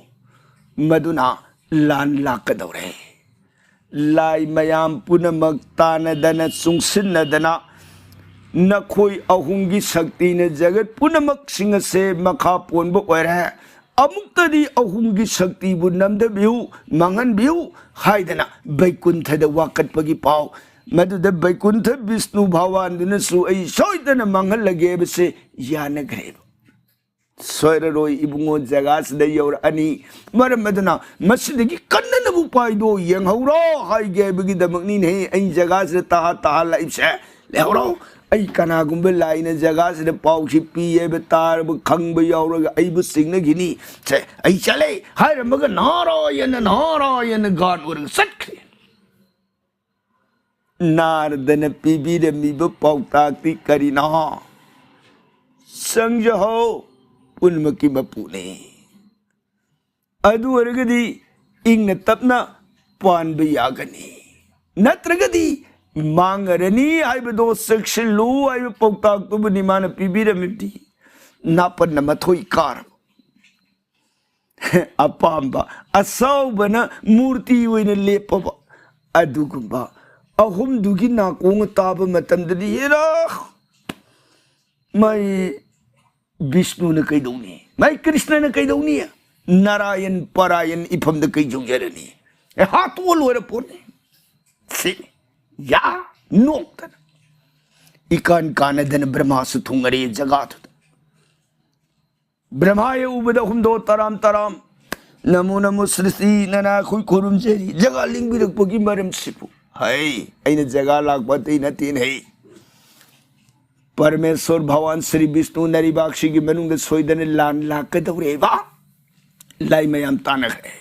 ꯃꯗꯨꯅ ꯂꯥꯟ ꯂꯥꯛꯀꯗꯧꯔꯦ꯫ ꯂꯥꯏ ꯃꯌꯥꯝ ꯄꯨꯝꯅꯃꯛ ꯇꯥꯟꯅꯗꯅ ꯆꯨꯡꯁꯤꯟꯅꯗꯅ ꯅꯈꯣꯏ ꯑꯍꯨꯝꯒꯤ ꯁꯛꯇꯤꯅ ꯖꯒꯠ ꯄꯨꯝꯅꯃꯛꯁꯤꯡ ꯑꯁꯦ ꯃꯈꯥ ꯄꯣꯟꯕ ꯑꯣꯏꯔꯦ꯫ ꯑꯃꯨꯛꯇꯗꯤ ꯑꯍꯨꯝꯒꯤ ꯁꯛꯇꯤꯕꯨ ꯅꯝꯊꯕꯤꯌꯨ, ꯃꯥꯡꯍꯟꯕꯤꯌꯨ ꯍꯥꯏꯗꯅ ꯕꯩꯀꯨꯟꯊꯗ ꯋꯥꯀꯠꯄꯒꯤ ꯄꯥꯎ꯫ ꯃꯗꯨꯗ ꯕꯩꯀꯨꯟꯊ ꯕꯤꯁꯅꯨ ꯚꯒꯋꯥꯟꯗꯨꯅꯁꯨ ꯑꯩ ꯁꯣꯏꯗꯅ ꯃꯥꯡꯍꯜꯂꯒꯦ ꯍꯥꯏꯕꯁꯦ ꯌꯥꯅꯈ꯭ꯔꯦꯕ꯫ ꯁꯣꯏꯔꯔꯣꯏ ꯏꯕꯨꯡꯉꯣ, ꯖꯒꯥꯁꯤꯗ ꯌꯧꯔꯛꯑꯅꯤ꯫ ꯃꯔꯝ ꯑꯗꯨꯅ ꯃꯁꯤꯗꯒꯤ ꯀꯟꯅꯅꯕ ꯎꯄꯥꯏꯗꯣ ꯌꯦꯡꯍꯧꯔꯣ ꯍꯥꯏꯒꯦ ꯍꯥꯏꯕꯒꯤꯗꯃꯛꯅꯤꯅꯦꯍꯦ ꯑꯩ ꯖꯒꯥꯁꯤꯗ ꯇꯍꯥ ꯇꯍꯥ ꯂꯥꯛꯏꯕꯁꯦ꯫ ꯂꯩꯍꯧꯔꯣ꯫ ꯑꯩ ꯀꯅꯥꯒꯨꯝꯕ ꯂꯥꯏꯅ ꯖꯒꯥꯁꯤꯗ ꯄꯥꯎꯁꯤ ꯄꯤ ꯍꯥꯏꯕ ꯇꯥꯔꯕ ꯈꯪꯕ ꯌꯥꯎꯔꯒ ꯑꯩꯕꯨ ꯆꯤꯡꯅꯈꯤꯅꯤ꯫ ꯁꯦ, ꯑꯩ ꯆꯠꯂꯦ ꯍꯥꯏꯔꯝꯃꯒ ꯅꯥꯔꯥꯌꯟꯅ, ꯅꯥꯔꯥꯌꯟꯅ ꯒꯥꯟ ꯑꯣꯏꯔꯒ ꯆꯠꯈ꯭ꯔꯦ꯫ ꯅꯥꯔꯗꯅ ꯄꯤꯕꯤꯔꯝꯃꯤꯕ ꯄꯥꯎꯇꯥꯛꯇꯤ ꯀꯔꯤꯅꯣ? ꯆꯪꯖꯍꯧ, ꯄꯨꯝꯅꯃꯛꯀꯤ ꯃꯄꯨꯅꯤ꯫ ꯑꯗꯨ ꯑꯣꯏꯔꯒꯗꯤ ꯏꯪꯅ ꯇꯞꯅ ꯄꯥꯟꯕ ꯌꯥꯒꯅꯤ, ꯅꯠꯇ꯭ꯔꯒꯗꯤ ꯃꯥꯡꯉꯔꯅꯤ ꯍꯥꯏꯕꯗꯣ ꯆꯦꯛꯁꯤꯜꯂꯨ ꯍꯥꯏꯕ ꯄꯥꯎꯇꯥꯛꯇꯨꯕꯨꯅꯤ ꯃꯥꯅ ꯄꯤꯕꯤꯔꯝꯃꯤꯕꯗꯤ꯫ ꯅꯥꯄꯟꯅ ꯃꯊꯣꯏ ꯀꯥꯔꯕ ꯑꯄꯥꯝꯕ ꯑꯁꯥꯎꯕꯅ ꯃꯨꯔꯇꯤ ꯑꯣꯏꯅ ꯂꯦꯞꯄꯕ ꯑꯗꯨꯒꯨꯝꯕ ꯑꯍꯨꯝꯗꯨꯒꯤ ꯅꯥꯀꯣꯡ ꯇꯥꯕ ꯃꯇꯝꯗꯗꯤ, ꯍꯦꯔꯥ, ꯃꯥꯏ ꯕꯤꯁꯅꯨꯅ ꯀꯩꯗꯧꯅꯤ? ꯃꯥꯏ ꯀ꯭ꯔꯤꯁꯅꯅ ꯀꯩꯗꯧꯅꯤ? ꯅꯥꯔꯥꯌꯟ ꯄꯥꯔꯥꯌꯟ ꯏꯐꯝꯗ ꯀꯩ ꯌꯧꯖꯔꯅꯤ? ꯑꯦ, ꯍꯥꯠꯇꯣꯛꯑ ꯂꯣꯏꯔ ꯄꯣꯠꯅꯤ꯫ ꯁꯤꯅꯤ꯫ ꯌꯥ, ꯅꯣꯛꯇꯅ ꯏꯀꯥꯟ ꯀꯥꯟꯅꯗꯅ ꯕ꯭ꯔꯍꯃꯥꯁꯨ ꯊꯨꯡꯉꯔꯦ ꯖꯒꯥꯗꯨꯗ꯫ ꯕ꯭ꯔꯍꯃꯥ ꯍꯦꯛ ꯎꯕꯗ ꯍꯨꯝꯗꯣ ꯇꯔꯥꯝ ꯇꯔꯥꯝ, "ꯅꯃꯣ ꯅꯃꯣ ꯁ꯭ꯔꯤꯁꯇꯤ, ꯅꯅꯥ ꯑꯩꯈꯣꯏ ꯈꯨꯔꯨꯝꯖꯔꯤ, ꯖꯒꯥ ꯂꯦꯡꯕꯤꯔꯛꯄꯒꯤ ꯃꯔꯝꯁꯤꯕꯨ?" ꯍꯩ, ꯑꯩꯅ ꯖꯒꯥ ꯂꯥꯛꯄ ꯑꯇꯩ ꯅꯠꯇꯦꯅꯦ ꯍꯩ꯫ ꯄꯔꯃꯦꯁꯣꯔ ꯚꯒꯋꯥꯟ ꯁ꯭ꯔꯤ ꯕꯤꯁꯅꯨ ꯅꯔꯤꯕꯥꯛꯁꯤꯒꯤ ꯃꯅꯨꯡꯗ ꯁꯣꯏꯗꯅ ꯂꯥꯟ ꯂꯥꯛꯀꯗꯧꯔꯦꯕ꯫ ꯂꯥꯏ ꯃꯌꯥꯝ ꯇꯥꯟꯅꯈ꯭ꯔꯦ꯫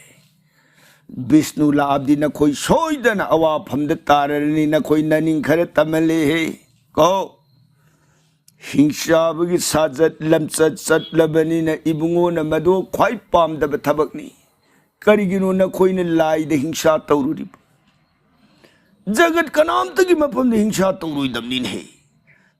ꯕꯤꯁꯅꯨ ꯂꯥꯛꯑꯕꯗꯤ ꯅꯈꯣꯏ ꯁꯣꯏꯗꯅ ꯑꯋꯥꯐꯝꯗ ꯇꯥꯔꯔꯅꯤ, ꯅꯈꯣꯏ ꯅꯅꯤꯡ ꯈꯔ ꯇꯝꯍꯜꯂꯦꯍꯦ꯫ ꯀꯣ, ꯍꯤꯡꯆꯥꯕꯒꯤ ꯁꯥꯖꯠ ꯂꯝꯆꯠ ꯆꯠꯂꯕꯅꯤꯅ ꯏꯕꯨꯡꯉꯣꯅ ꯃꯗꯨ ꯈ꯭ꯋꯥꯏ ꯄꯥꯝꯗꯕ ꯊꯕꯛꯅꯤ꯫ ꯀꯔꯤꯒꯤꯅꯣ ꯅꯈꯣꯏꯅ ꯂꯥꯏꯗ ꯍꯤꯡꯁꯥ ꯇꯧꯔꯨꯔꯤꯕ? ꯖꯒꯠ ꯀꯅꯥꯝꯇꯒꯤ ꯃꯐꯝꯗ ꯍꯤꯡꯁꯥ ꯇꯧꯔꯣꯏꯗꯕꯅꯤꯅꯦ꯫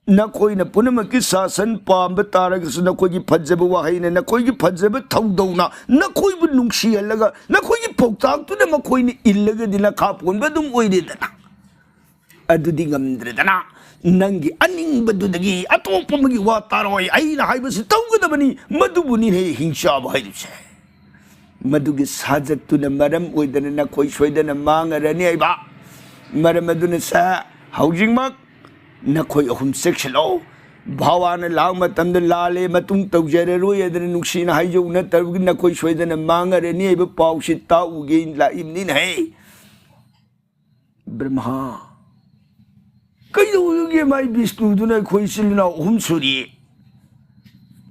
ꯅꯈꯣꯏꯅ ꯄꯨꯝꯅꯃꯛꯀꯤ ꯁꯥꯁꯟ ꯄꯥꯝꯕ ꯇꯥꯔꯒꯁꯨ, ꯅꯈꯣꯏꯒꯤ ꯐꯖꯕ ꯋꯥꯍꯩꯅ, ꯅꯈꯣꯏꯒꯤ ꯐꯖꯕ ꯊꯧꯗꯧꯅ ꯅꯈꯣꯏꯕꯨ ꯅꯨꯡꯁꯤꯍꯜꯂꯒ, ꯅꯈꯣꯏꯒꯤ ꯄꯥꯎꯇꯥꯛꯇꯨꯅ ꯃꯈꯣꯏꯅ ꯏꯜꯂꯒꯗꯤ ꯅꯈꯥ ꯄꯣꯟꯕ ꯑꯗꯨꯝ ꯑꯣꯏꯔꯦꯗꯅ꯫ ꯑꯗꯨꯗꯤ ꯉꯝꯗ꯭ꯔꯦꯗꯅ꯫ ꯅꯪꯒꯤ ꯑꯅꯤꯡꯕꯗꯨꯗꯒꯤ ꯑꯇꯣꯞꯄ ꯑꯃꯒꯤ ꯋꯥ ꯇꯥꯔꯣꯏ, ꯑꯩꯅ ꯍꯥꯏꯕꯁꯤ ꯇꯧꯒꯗꯕꯅꯤ, ꯃꯗꯨꯕꯨꯅꯤꯅꯦ ꯍꯤꯡꯆꯥꯕ ꯍꯥꯏꯔꯤꯕꯁꯦ꯫ ꯃꯗꯨꯒꯤ ꯁꯥꯖꯠꯇꯨꯅ ꯃꯔꯝ ꯑꯣꯏꯗꯅ ꯅꯈꯣꯏ ꯁꯣꯏꯗꯅ ꯃꯥꯡꯉꯔꯅꯤ ꯍꯥꯏꯕ꯫ ꯃꯔꯝ ꯑꯗꯨꯅ ꯁꯦ, ꯍꯧꯖꯤꯛꯃꯛ ꯅꯈꯣꯏ ꯑꯍꯨꯝ ꯆꯦꯛꯁꯤꯜꯂꯣ꯫ ꯚꯥꯋꯥꯅ ꯂꯥꯛ ꯃꯇꯝꯗ ꯂꯥꯜꯂꯦ, ꯃꯇꯨꯡ ꯇꯧꯖꯔꯔꯣꯏ ꯍꯥꯏꯗꯅ ꯅꯨꯡꯁꯤꯅ ꯍꯥꯏꯖꯧ, ꯅꯠꯇ꯭ꯔꯕꯗꯤ ꯅꯈꯣꯏ ꯁꯣꯏꯗꯅ ꯃꯥꯡꯉꯔꯅꯤ ꯍꯥꯏꯕ ꯄꯥꯎꯁꯤ ꯇꯥꯛꯎꯒꯦꯅ ꯂꯥꯛꯏꯕꯅꯤꯅꯦ꯫ ꯕ꯭ꯔꯍꯃꯥ, ꯀꯩꯗꯧꯔꯒꯦ ꯃꯥꯏ ꯕꯤꯁꯅꯨꯗꯨꯅ ꯑꯩꯈꯣꯏ ꯏꯆꯤꯜ ꯏꯅꯥꯎ ꯑꯍꯨꯝ ꯁꯨꯔꯤ?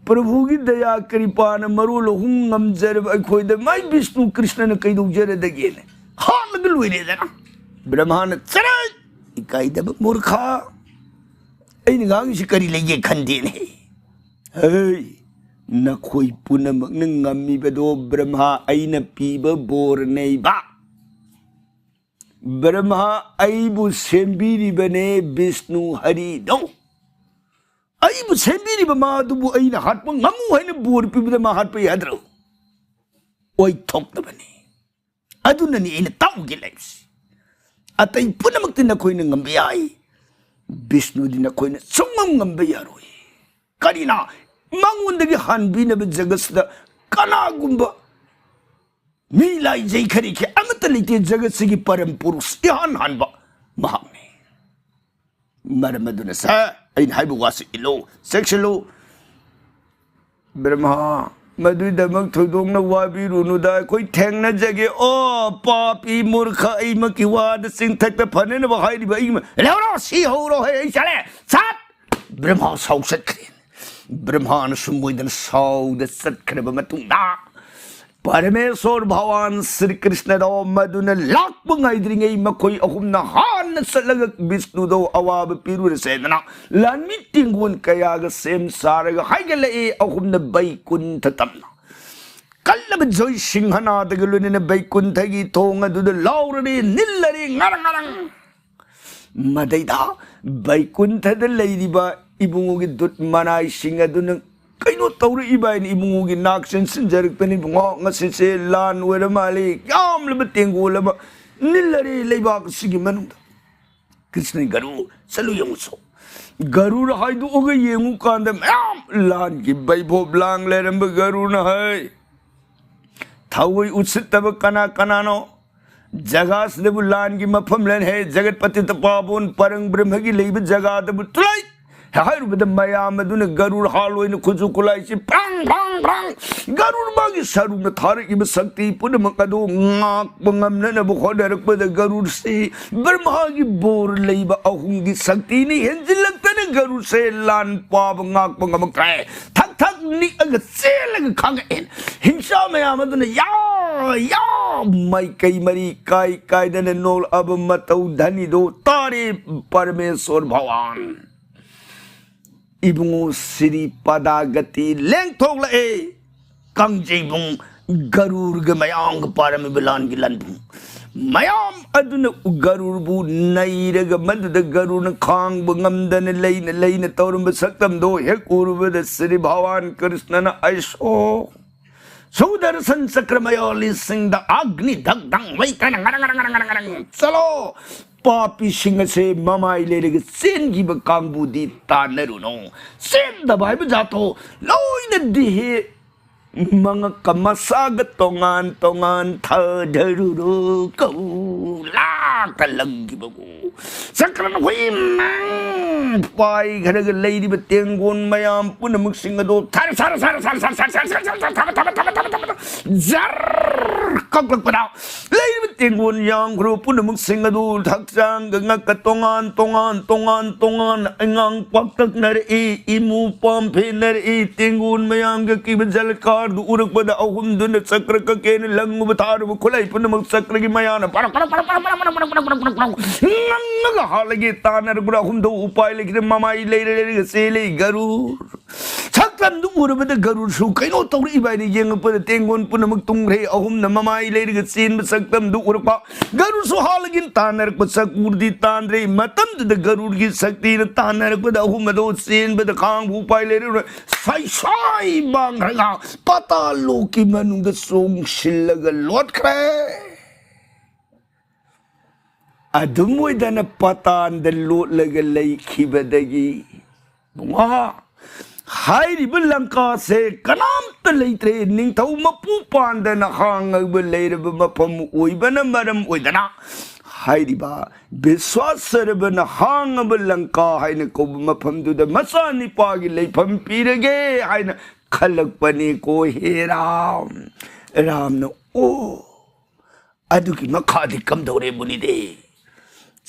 ꯄ꯭ꯔꯚꯨꯒꯤ ꯗꯌꯥ ꯀ꯭ꯔꯤꯄꯥꯅ ꯃꯔꯣꯜ ꯑꯍꯨꯝ ꯉꯝꯖꯔꯕ ꯑꯩꯈꯣꯏꯗ ꯃꯥꯏ ꯕꯤꯁꯅꯨ ꯀ꯭ꯔꯤꯁꯅꯅ ꯀꯩꯗꯧꯖꯔꯗꯒꯦꯅ ꯍꯥꯠꯂꯒ ꯂꯣꯏꯔꯦꯗꯅ꯫ ꯕ꯭ꯔꯍꯃꯥꯅ, "ꯆꯔꯥꯏ! ꯏꯀꯥꯏꯗꯕ ꯃꯨꯔꯈꯥ! ꯑꯩꯅ ꯉꯥꯡꯉꯤꯁꯤ ꯀꯔꯤ ꯂꯩꯒꯦ ꯈꯟꯗꯦꯅꯦ꯫ ꯍꯩ, ꯅꯈꯣꯏ ꯄꯨꯝꯅꯃꯛꯅ ꯉꯝꯃꯤꯕꯗꯣ ꯕ꯭ꯔꯍꯃꯥ ꯑꯩꯅ ꯄꯤꯕ ꯕꯣꯔꯅꯦꯕ꯫ ꯕ꯭ꯔꯍꯃꯥ ꯑꯩꯕꯨ ꯁꯦꯝꯕꯤꯔꯤꯕꯅꯦ, ꯕꯤꯁꯅꯨ ꯍꯔꯤꯗꯣ꯫ ꯑꯩꯕꯨ ꯁꯦꯝꯕꯤꯔꯤꯕ ꯃꯥꯗꯨꯕꯨ ꯑꯩꯅ ꯍꯥꯠꯄ ꯉꯝꯃꯨ ꯍꯥꯏꯅ ꯕꯣꯔ ꯄꯤꯕꯗ ꯃꯥ ꯍꯥꯠꯄ ꯌꯥꯗ꯭ꯔꯣ?" ꯑꯣꯏꯊꯣꯛꯇꯕꯅꯤ꯫ ꯑꯗꯨꯅꯅꯤ ꯑꯩꯅ ꯇꯥꯛꯎꯒꯦ ꯂꯩꯕꯁꯤ꯫ ꯑꯇꯩ ꯄꯨꯝꯅꯃꯛꯇꯤ ꯅꯈꯣꯏꯅ ꯉꯝꯕ ꯌꯥꯏ, ꯕꯤꯁꯅꯨꯗꯤ ꯅꯈꯣꯏꯅ ꯁꯨꯡꯉꯝ ꯉꯝꯕ ꯌꯥꯔꯣꯏ꯫ ꯀꯔꯤꯅ ꯃꯉꯣꯟꯗꯒꯤ ꯍꯥꯟꯕꯤꯅꯕ ꯖꯒꯠꯁꯤꯗ ꯀꯅꯥꯒꯨꯝꯕ ꯃꯤ ꯂꯥꯏꯖꯩ ꯈꯔꯤꯈꯩ ꯑꯃꯠꯇ ꯂꯩꯇꯦ꯫ ꯖꯒꯠꯁꯤꯒꯤ ꯄꯔꯝ ꯄꯨꯔꯨꯁ ꯏꯍꯥꯟ ꯍꯥꯟꯕ ꯃꯍꯥꯛꯅꯤ꯫ ꯃꯔꯝ ꯑꯗꯨꯅ ꯁꯦ, ꯑꯩꯅ ꯍꯥꯏꯕ ꯋꯥꯁꯤ ꯏꯜꯂꯨ, ꯆꯦꯛꯁꯤꯜꯂꯨ꯫ ꯕ꯭ꯔꯍꯃꯥ, ꯃꯗꯨꯏꯗꯃꯛ ꯊꯣꯏꯗꯣꯛꯅ ꯋꯥꯕꯤꯔꯨꯅꯨꯗ, ꯑꯩꯈꯣꯏ ꯊꯦꯡꯅꯖꯒꯦ꯫ ꯑꯣ ꯄꯥꯄꯤ ꯃꯨꯔꯈ, ꯑꯩꯃꯛꯀꯤ ꯋꯥꯗ ꯆꯤꯡꯊꯛꯇ ꯐꯅꯅꯕ ꯍꯥꯏꯔꯤꯕ ꯑꯩꯒꯤ ꯃ-, ꯂꯦꯎꯔꯣ, ꯁꯤ ꯍꯧꯔꯣ, ꯍꯦ, ꯑꯩ ꯆꯠꯂꯦ, ꯁꯠ! ꯕ꯭ꯔꯍꯃꯥ ꯁꯥꯎ ꯆꯠꯈ꯭ꯔꯦ꯫ ꯕ꯭ꯔꯍꯃꯥꯅ ꯁꯨꯝ ꯑꯣꯏꯗꯅ ꯁꯥꯎꯗ ꯆꯠꯈ꯭ꯔꯕ ꯃꯇꯨꯡꯗ, ꯄꯔꯃꯦꯁꯣꯔ ꯚꯒꯋꯥꯟ ꯁ꯭ꯔꯤ ꯀ꯭ꯔꯤꯁꯅꯗꯣ ꯃꯗꯨꯅ ꯂꯥꯛꯄ ꯉꯥꯏꯗ꯭ꯔꯤꯉꯩ ꯃꯈꯣꯏ ꯑꯍꯨꯝꯅ ꯍꯥꯟꯅ ꯆꯠꯂꯒ ꯕꯤꯁꯅꯨꯗꯣ ꯑꯋꯥꯕ ꯄꯤꯔꯨꯔꯁꯦꯗꯅ ꯂꯥꯟꯃꯤ ꯇꯦꯡꯒꯣꯟ ꯀꯌꯥꯒ ꯁꯦꯝ ꯁꯥꯔꯒ ꯍꯥꯏꯒꯠꯂꯛꯏ ꯑꯍꯨꯝꯅ ꯕꯩꯀꯨꯟꯊ ꯇꯝꯅ꯫ ꯀꯜꯂꯕ ꯖꯣꯏ ꯁꯤꯡꯍꯅꯥꯗꯒ ꯂꯣꯏꯅꯅ ꯕꯩꯀꯨꯟꯊꯒꯤ ꯊꯣꯡ ꯑꯗꯨꯗ ꯂꯥꯎꯔꯔꯦ, ꯅꯤꯜꯂꯔꯦ, ꯉꯔꯪ ꯉꯔꯪ꯫ ꯃꯗꯩꯗ ꯕꯩꯀꯨꯟꯊꯗ ꯂꯩꯔꯤꯕ ꯏꯕꯨꯡꯉꯣꯒꯤ ꯗꯨꯠ ꯃꯅꯥꯏꯁꯤꯡ ꯑꯗꯨꯅ ꯀꯩꯅꯣ ꯇꯧꯔꯛꯏꯕ ꯍꯥꯏꯅ ꯏꯕꯨꯡꯉꯣꯒꯤ ꯅꯥꯛ ꯆꯦꯟꯁꯤꯟꯖꯔꯛꯇꯅ, "ꯏꯕꯨꯡꯉꯣ, ꯉꯁꯤꯁꯦ ꯂꯥꯟ ꯑꯣꯏꯔ ꯃꯥꯜꯂꯦ, ꯌꯥꯝꯂꯕ ꯇꯦꯡꯒꯣꯜ ꯑꯃ ꯅꯤꯜꯂꯔꯦ ꯂꯩꯕꯥꯛ ꯑꯁꯤꯒꯤ ꯃꯅꯨꯡꯗ꯫ ꯀ꯭ꯔꯤꯁꯅꯒꯤ ꯒꯔꯨ, ꯆꯠꯂꯨ ꯌꯦꯡꯉꯨꯁꯣ꯫" ꯒꯔꯨꯔ ꯍꯥꯏꯗꯣꯛꯑꯒ ꯌꯦꯡꯉꯨ ꯀꯥꯟꯗ ꯃꯌꯥꯝ ꯂꯥꯟꯒꯤ ꯕꯩꯕꯣꯞ ꯂꯥꯡ ꯂꯩꯔꯝꯕ ꯒꯔꯨꯅ ꯍꯥꯏ, "ꯊꯑꯣꯏ ꯎꯁꯤꯠꯇꯕ ꯀꯅꯥ ꯀꯅꯥꯅꯣ? ꯖꯒꯥꯁꯤꯗꯕꯨ ꯂꯥꯟꯒꯤ ꯃꯐꯝ ꯂꯩ ꯍꯦ, ꯖꯒꯠ ꯄꯇꯤꯇ ꯄꯥꯕꯣꯟ ꯄꯔꯪ ꯕ꯭ꯔꯍ꯭ꯃꯒꯤ ꯂꯩꯕ ꯖꯒꯥꯗꯕꯨ ꯇꯨꯂꯥꯏ!" ꯍꯥꯏꯔꯨꯕꯗ ꯃꯌꯥꯝ ꯑꯗꯨꯅ ꯒꯔꯨꯔ ꯍꯥꯜ ꯑꯣꯏꯅ ꯈꯨꯠꯁꯨ ꯈꯨꯠꯂꯥꯏꯁꯤ ꯄ꯭ꯔꯥꯡ ꯄ꯭ꯔꯥꯡ ꯄ꯭ꯔꯥꯡ ꯒꯔꯨꯔ ꯃꯥꯒꯤ ꯁꯔꯨꯅ ꯊꯥꯔꯛꯏꯕ ꯁꯛꯇꯤ ꯄꯨꯝꯅꯃꯛ ꯑꯗꯨ ꯉꯥꯛꯄ ꯉꯝꯅꯅꯕ ꯍꯣꯠꯅꯔꯛꯄꯗ ꯒꯔꯨꯔꯁꯤ ꯕ꯭ꯔꯍ꯭ꯃꯒꯤ ꯕꯣꯔ ꯂꯩꯕ ꯑꯍꯨꯝꯒꯤ ꯁꯛꯇꯤꯅ ꯍꯦꯟꯖꯤꯜꯂꯛꯇꯅ ꯒꯔꯨꯔꯁꯦ ꯂꯥꯟ ꯄꯥꯕ ꯉꯥꯛꯄ ꯉꯝꯃꯛꯇ꯭ꯔꯦ꯫ ꯊꯛ ꯊꯛ ꯅꯤꯛꯑꯒ ꯆꯦꯜꯂꯒ ꯈꯥꯡꯉꯛꯑꯦ꯫ ꯍꯤꯡꯁꯥ ꯃꯌꯥꯝ ꯑꯗꯨꯅ ꯌꯥ ꯌꯥ ꯃꯥꯏꯀꯩ ꯃꯔꯤ ꯀꯥꯏ ꯀꯥꯏꯗꯅ ꯅꯣꯛꯂꯛꯑꯕ ꯃꯇꯧ ꯙꯅꯤꯗꯣ ꯇꯥꯔꯦ ꯄꯔꯃꯦꯁꯣꯔ ꯚꯒꯋꯥꯟ꯫ ꯏꯕꯨꯡꯉꯣ ꯁꯤꯔꯤ ꯄꯗꯥꯒꯇꯤ ꯂꯦꯡꯊꯣꯛꯂꯛꯑꯦ꯫ ꯀꯥꯡꯖꯩꯕꯨꯡ ꯒꯔꯨꯔꯒ ꯃꯌꯥꯝꯒ ꯄꯥꯔꯝꯃꯤꯕ ꯂꯥꯟꯒꯤ ꯂꯥꯟꯕꯨꯡ ꯃꯌꯥꯝ ꯑꯗꯨꯅ ꯒꯔꯨꯔꯕꯨ ꯅꯩꯔꯒ ꯃꯗꯨꯗ ꯒꯔꯨꯔꯅ ꯈꯥꯡꯕ ꯉꯝꯗꯅ ꯂꯩꯅ ꯂꯩꯅ ꯇꯧꯔꯝꯕ ꯁꯛꯇꯝꯗꯣ ꯍꯦꯛ ꯎꯔꯨꯕꯗ ꯁ꯭ꯔꯤ ꯚꯒꯋꯥꯟ ꯀ꯭ꯔꯤꯁꯅꯅ, "ꯑꯩꯁꯣ ꯁꯨꯗꯔꯁꯟ ꯆꯀ꯭ꯔ ꯃꯌꯣꯜꯂꯤꯁꯤꯡꯗ ꯑꯒ꯭ꯅꯤ ꯙꯛ ꯙꯪ ꯃꯩ ꯀꯥꯏꯅ ꯉꯔꯪ ꯉꯔꯪ ꯉꯔꯪ ꯉꯔꯪ ꯉꯔꯪ ꯆꯠꯂꯣ꯫ ꯄꯥꯄꯤꯁꯤꯡ ꯑꯁꯦ ꯃꯃꯥꯏ ꯂꯩꯔꯒ ꯆꯦꯟꯈꯤꯕ ꯀꯥꯡꯕꯨꯗꯤ ꯇꯥꯟꯅꯔꯨꯅꯨ꯫ ꯆꯦꯟꯗꯕ ꯍꯥꯏꯕ ꯖꯥꯠꯇꯣ ꯂꯣꯏꯅ ꯗꯤꯍꯦ ꯃꯉꯛꯀ ꯃꯁꯥꯒ ꯇꯣꯉꯥꯟ ꯇꯣꯉꯥꯟ ꯊꯥꯗꯔꯨꯔꯣ ꯀꯧ ꯂꯥꯛꯇ ꯂꯪꯈꯤꯕꯕꯨ ꯆꯀ꯭ꯔꯅ ꯍꯨꯏ ꯃꯪ ꯄꯥꯏꯈ꯭ꯔꯒ ꯂꯩꯔꯤꯕ ꯇꯦꯡꯒꯣꯟ ꯃꯌꯥꯝ ꯄꯨꯝꯅꯃꯛꯁꯤꯡ ꯑꯗꯣ ꯊꯥꯔ ꯊꯥꯔ ꯊꯥꯔ ꯊꯥꯔ ꯊꯥꯔ ꯊꯥꯔ ꯊꯥꯔ ꯊꯥꯔ ꯊꯥꯔ ꯊꯥꯔ ꯊꯥꯔ ꯊꯥꯔ ꯊꯥꯔ ꯊꯥꯔ ꯖꯔ ꯀꯛꯂꯛꯄꯗ ꯂꯩꯔꯤꯕ ꯇꯦꯡꯒꯣꯟ ꯌꯥꯝꯈ꯭ꯔꯕ ꯄꯨꯝꯅꯃꯛꯁꯤꯡ ꯑꯗꯨ ꯍꯛꯆꯥꯡꯒ ꯉꯛꯀ ꯇꯣꯉꯥꯟ ꯇꯣꯉꯥꯟ ꯇꯣꯉꯥꯟ ꯇꯣꯉꯥꯟꯅ ꯑꯉꯥꯡ ꯄꯥꯛꯇꯛꯅꯔꯛꯏ, ꯏꯃꯨ ꯄꯥꯝꯐꯦꯟꯅꯔꯛꯏ꯫ ꯇꯦꯡꯒꯣꯟ ꯃꯌꯥꯝꯒꯤ ꯑꯀꯤꯕ ꯖꯂꯀꯥꯔꯗꯨ ꯎꯔꯛꯄꯗ ꯑꯍꯨꯝꯗꯨꯅ ꯆꯀ꯭ꯔ ꯀꯛꯀꯦꯅ ꯂꯪꯉꯨꯕ ꯊꯥꯔꯨꯕ ꯈꯨꯠꯂꯥꯏ ꯄꯨꯝꯅꯃꯛ ꯆꯀ꯭ꯔꯒꯤ ꯃꯌꯥꯅ ꯄꯔꯛ ꯄꯔꯛ ꯄꯔꯛ ꯄꯔꯛ ꯄꯔꯛ ꯄꯔꯛ ꯄꯔꯛ ꯄꯔꯛ ꯄꯔꯛ ꯄꯔꯛ ꯉꯪꯉꯒ ꯍꯥꯠꯂꯒꯦ ꯇꯥꯟꯅꯔꯛꯄꯗ ꯑꯍꯨꯝꯗꯣ ꯎꯄꯥꯏ ꯂꯩꯈꯤꯗꯦ, ꯃꯃꯥꯏ ꯂꯩꯔ ꯂꯩꯔꯒ ꯆꯦꯜꯂꯤ ꯒꯔꯨꯔ꯫ ꯁꯛꯇꯝꯗꯨ ꯎꯔꯕꯗ ꯒꯔꯨꯔꯁꯨ ꯀꯩꯅꯣ ꯇꯧꯔꯛꯏꯕ ꯍꯥꯏꯅ ꯌꯦꯡꯉꯛꯄꯗ ꯇꯦꯡꯒꯣꯟ ꯄꯨꯝꯅꯃꯛ ꯇꯨꯝꯈ꯭ꯔꯦ꯫ ꯑꯍꯨꯝꯅ ꯃꯃꯥꯏ ꯂꯩꯔꯒ ꯆꯦꯟꯕ ꯁꯛꯇꯝꯗꯨ ꯎꯔꯛꯄ ꯒꯔꯨꯔꯁꯨ ꯍꯥꯠꯂꯒꯦꯅ ꯇꯥꯟꯅꯔꯛꯄ ꯆꯀ꯭ꯔꯨꯔꯗꯤ ꯇꯥꯟꯗ꯭ꯔꯦ꯫ ꯃꯇꯝꯗꯨꯗ ꯒꯔꯨꯔꯒꯤ ꯁꯛꯇꯤꯅ ꯇꯥꯟꯅꯔꯛꯄꯗ ꯑꯍꯨꯝ ꯑꯗꯨ ꯆꯦꯟꯕꯗ ꯈꯥꯡꯕ ꯎꯄꯥꯏ ꯂꯩꯔꯔꯣꯏ꯫ ꯁꯥꯏꯁꯥꯏ ꯃꯥꯡꯈ꯭ꯔꯒ ꯄꯥꯇꯥꯜ ꯂꯣꯛꯀꯤ ꯃꯅꯨꯡꯗ ꯆꯣꯡꯁꯤꯜꯂꯒ ꯂꯣꯠꯈ꯭ꯔꯦ꯫ ꯑꯗꯨꯝ ꯑꯣꯏꯗꯅ ꯄꯥꯇꯥꯟꯗ ꯂꯣꯠꯂꯒ ꯂꯩꯈꯤꯕꯗꯒꯤ ꯕꯨꯡꯉꯣ, ꯍꯥꯏꯔꯤꯕ ꯂꯪꯀꯥꯁꯦ ꯀꯅꯥꯝꯇ ꯂꯩꯇ꯭ꯔꯦ꯫ ꯅꯤꯡꯊꯧ ꯃꯄꯨ ꯄꯥꯟꯗꯅ ꯍꯥꯡꯉꯒ ꯂꯩꯔꯕ ꯃꯐꯝ ꯑꯣꯏꯕꯅ ꯃꯔꯝ ꯑꯣꯏꯗꯅ ꯍꯥꯏꯔꯤꯕ ꯕꯤꯁ꯭ꯋꯥꯁꯔꯕꯅ ꯍꯥꯡꯉꯕ ꯂꯪꯀꯥ ꯍꯥꯏꯅ ꯀꯧꯕ ꯃꯐꯝꯗꯨꯗ ꯃꯆꯥꯅꯤꯄꯥꯒꯤ ꯂꯩꯐꯝ ꯄꯤꯔꯒꯦ ꯍꯥꯏꯅ ꯈꯜꯂꯛꯄꯅꯤꯀꯣ ꯍꯦ ꯔꯥꯝ꯫ ꯔꯥꯝꯅ ꯑꯣ ꯑꯗꯨꯒꯤ ꯃꯈꯥꯗꯤ ꯀꯝꯗꯧꯔꯦ ꯃꯨꯅꯤꯗꯦ?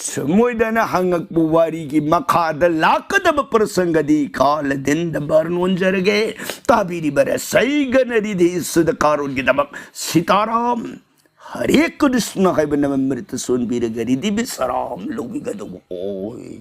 ꯁꯃꯣꯏꯗꯅ ꯍꯪꯉꯛꯄ ꯋꯥꯔꯤꯒꯤ ꯃꯈꯥꯗ ꯂꯥꯛꯀꯗꯕ ꯄ꯭ꯔꯁꯪꯒꯗꯤ ꯀꯥꯂꯗꯤꯟꯗ ꯕꯔꯅꯣꯟꯖꯔꯒꯦ꯫ ꯇꯥꯕꯤꯔꯤꯕ ꯔꯁꯩꯒꯅꯔꯤꯗꯤ ꯁꯨꯗ ꯀꯥꯔꯣꯟꯒꯤꯗꯃꯛ ꯁꯤꯇꯥꯔꯥꯝ ꯍꯔꯦ ꯀ꯭ꯔꯤꯁꯅ ꯍꯥꯏꯕ ꯅꯃꯃ꯭ꯔꯤꯇ ꯁꯣꯟꯕꯤꯔꯒ ꯔꯤꯗꯤ ꯕꯤꯁꯔꯥꯝ ꯂꯧꯕꯤꯒꯗꯧꯕ ꯑꯣꯏ꯫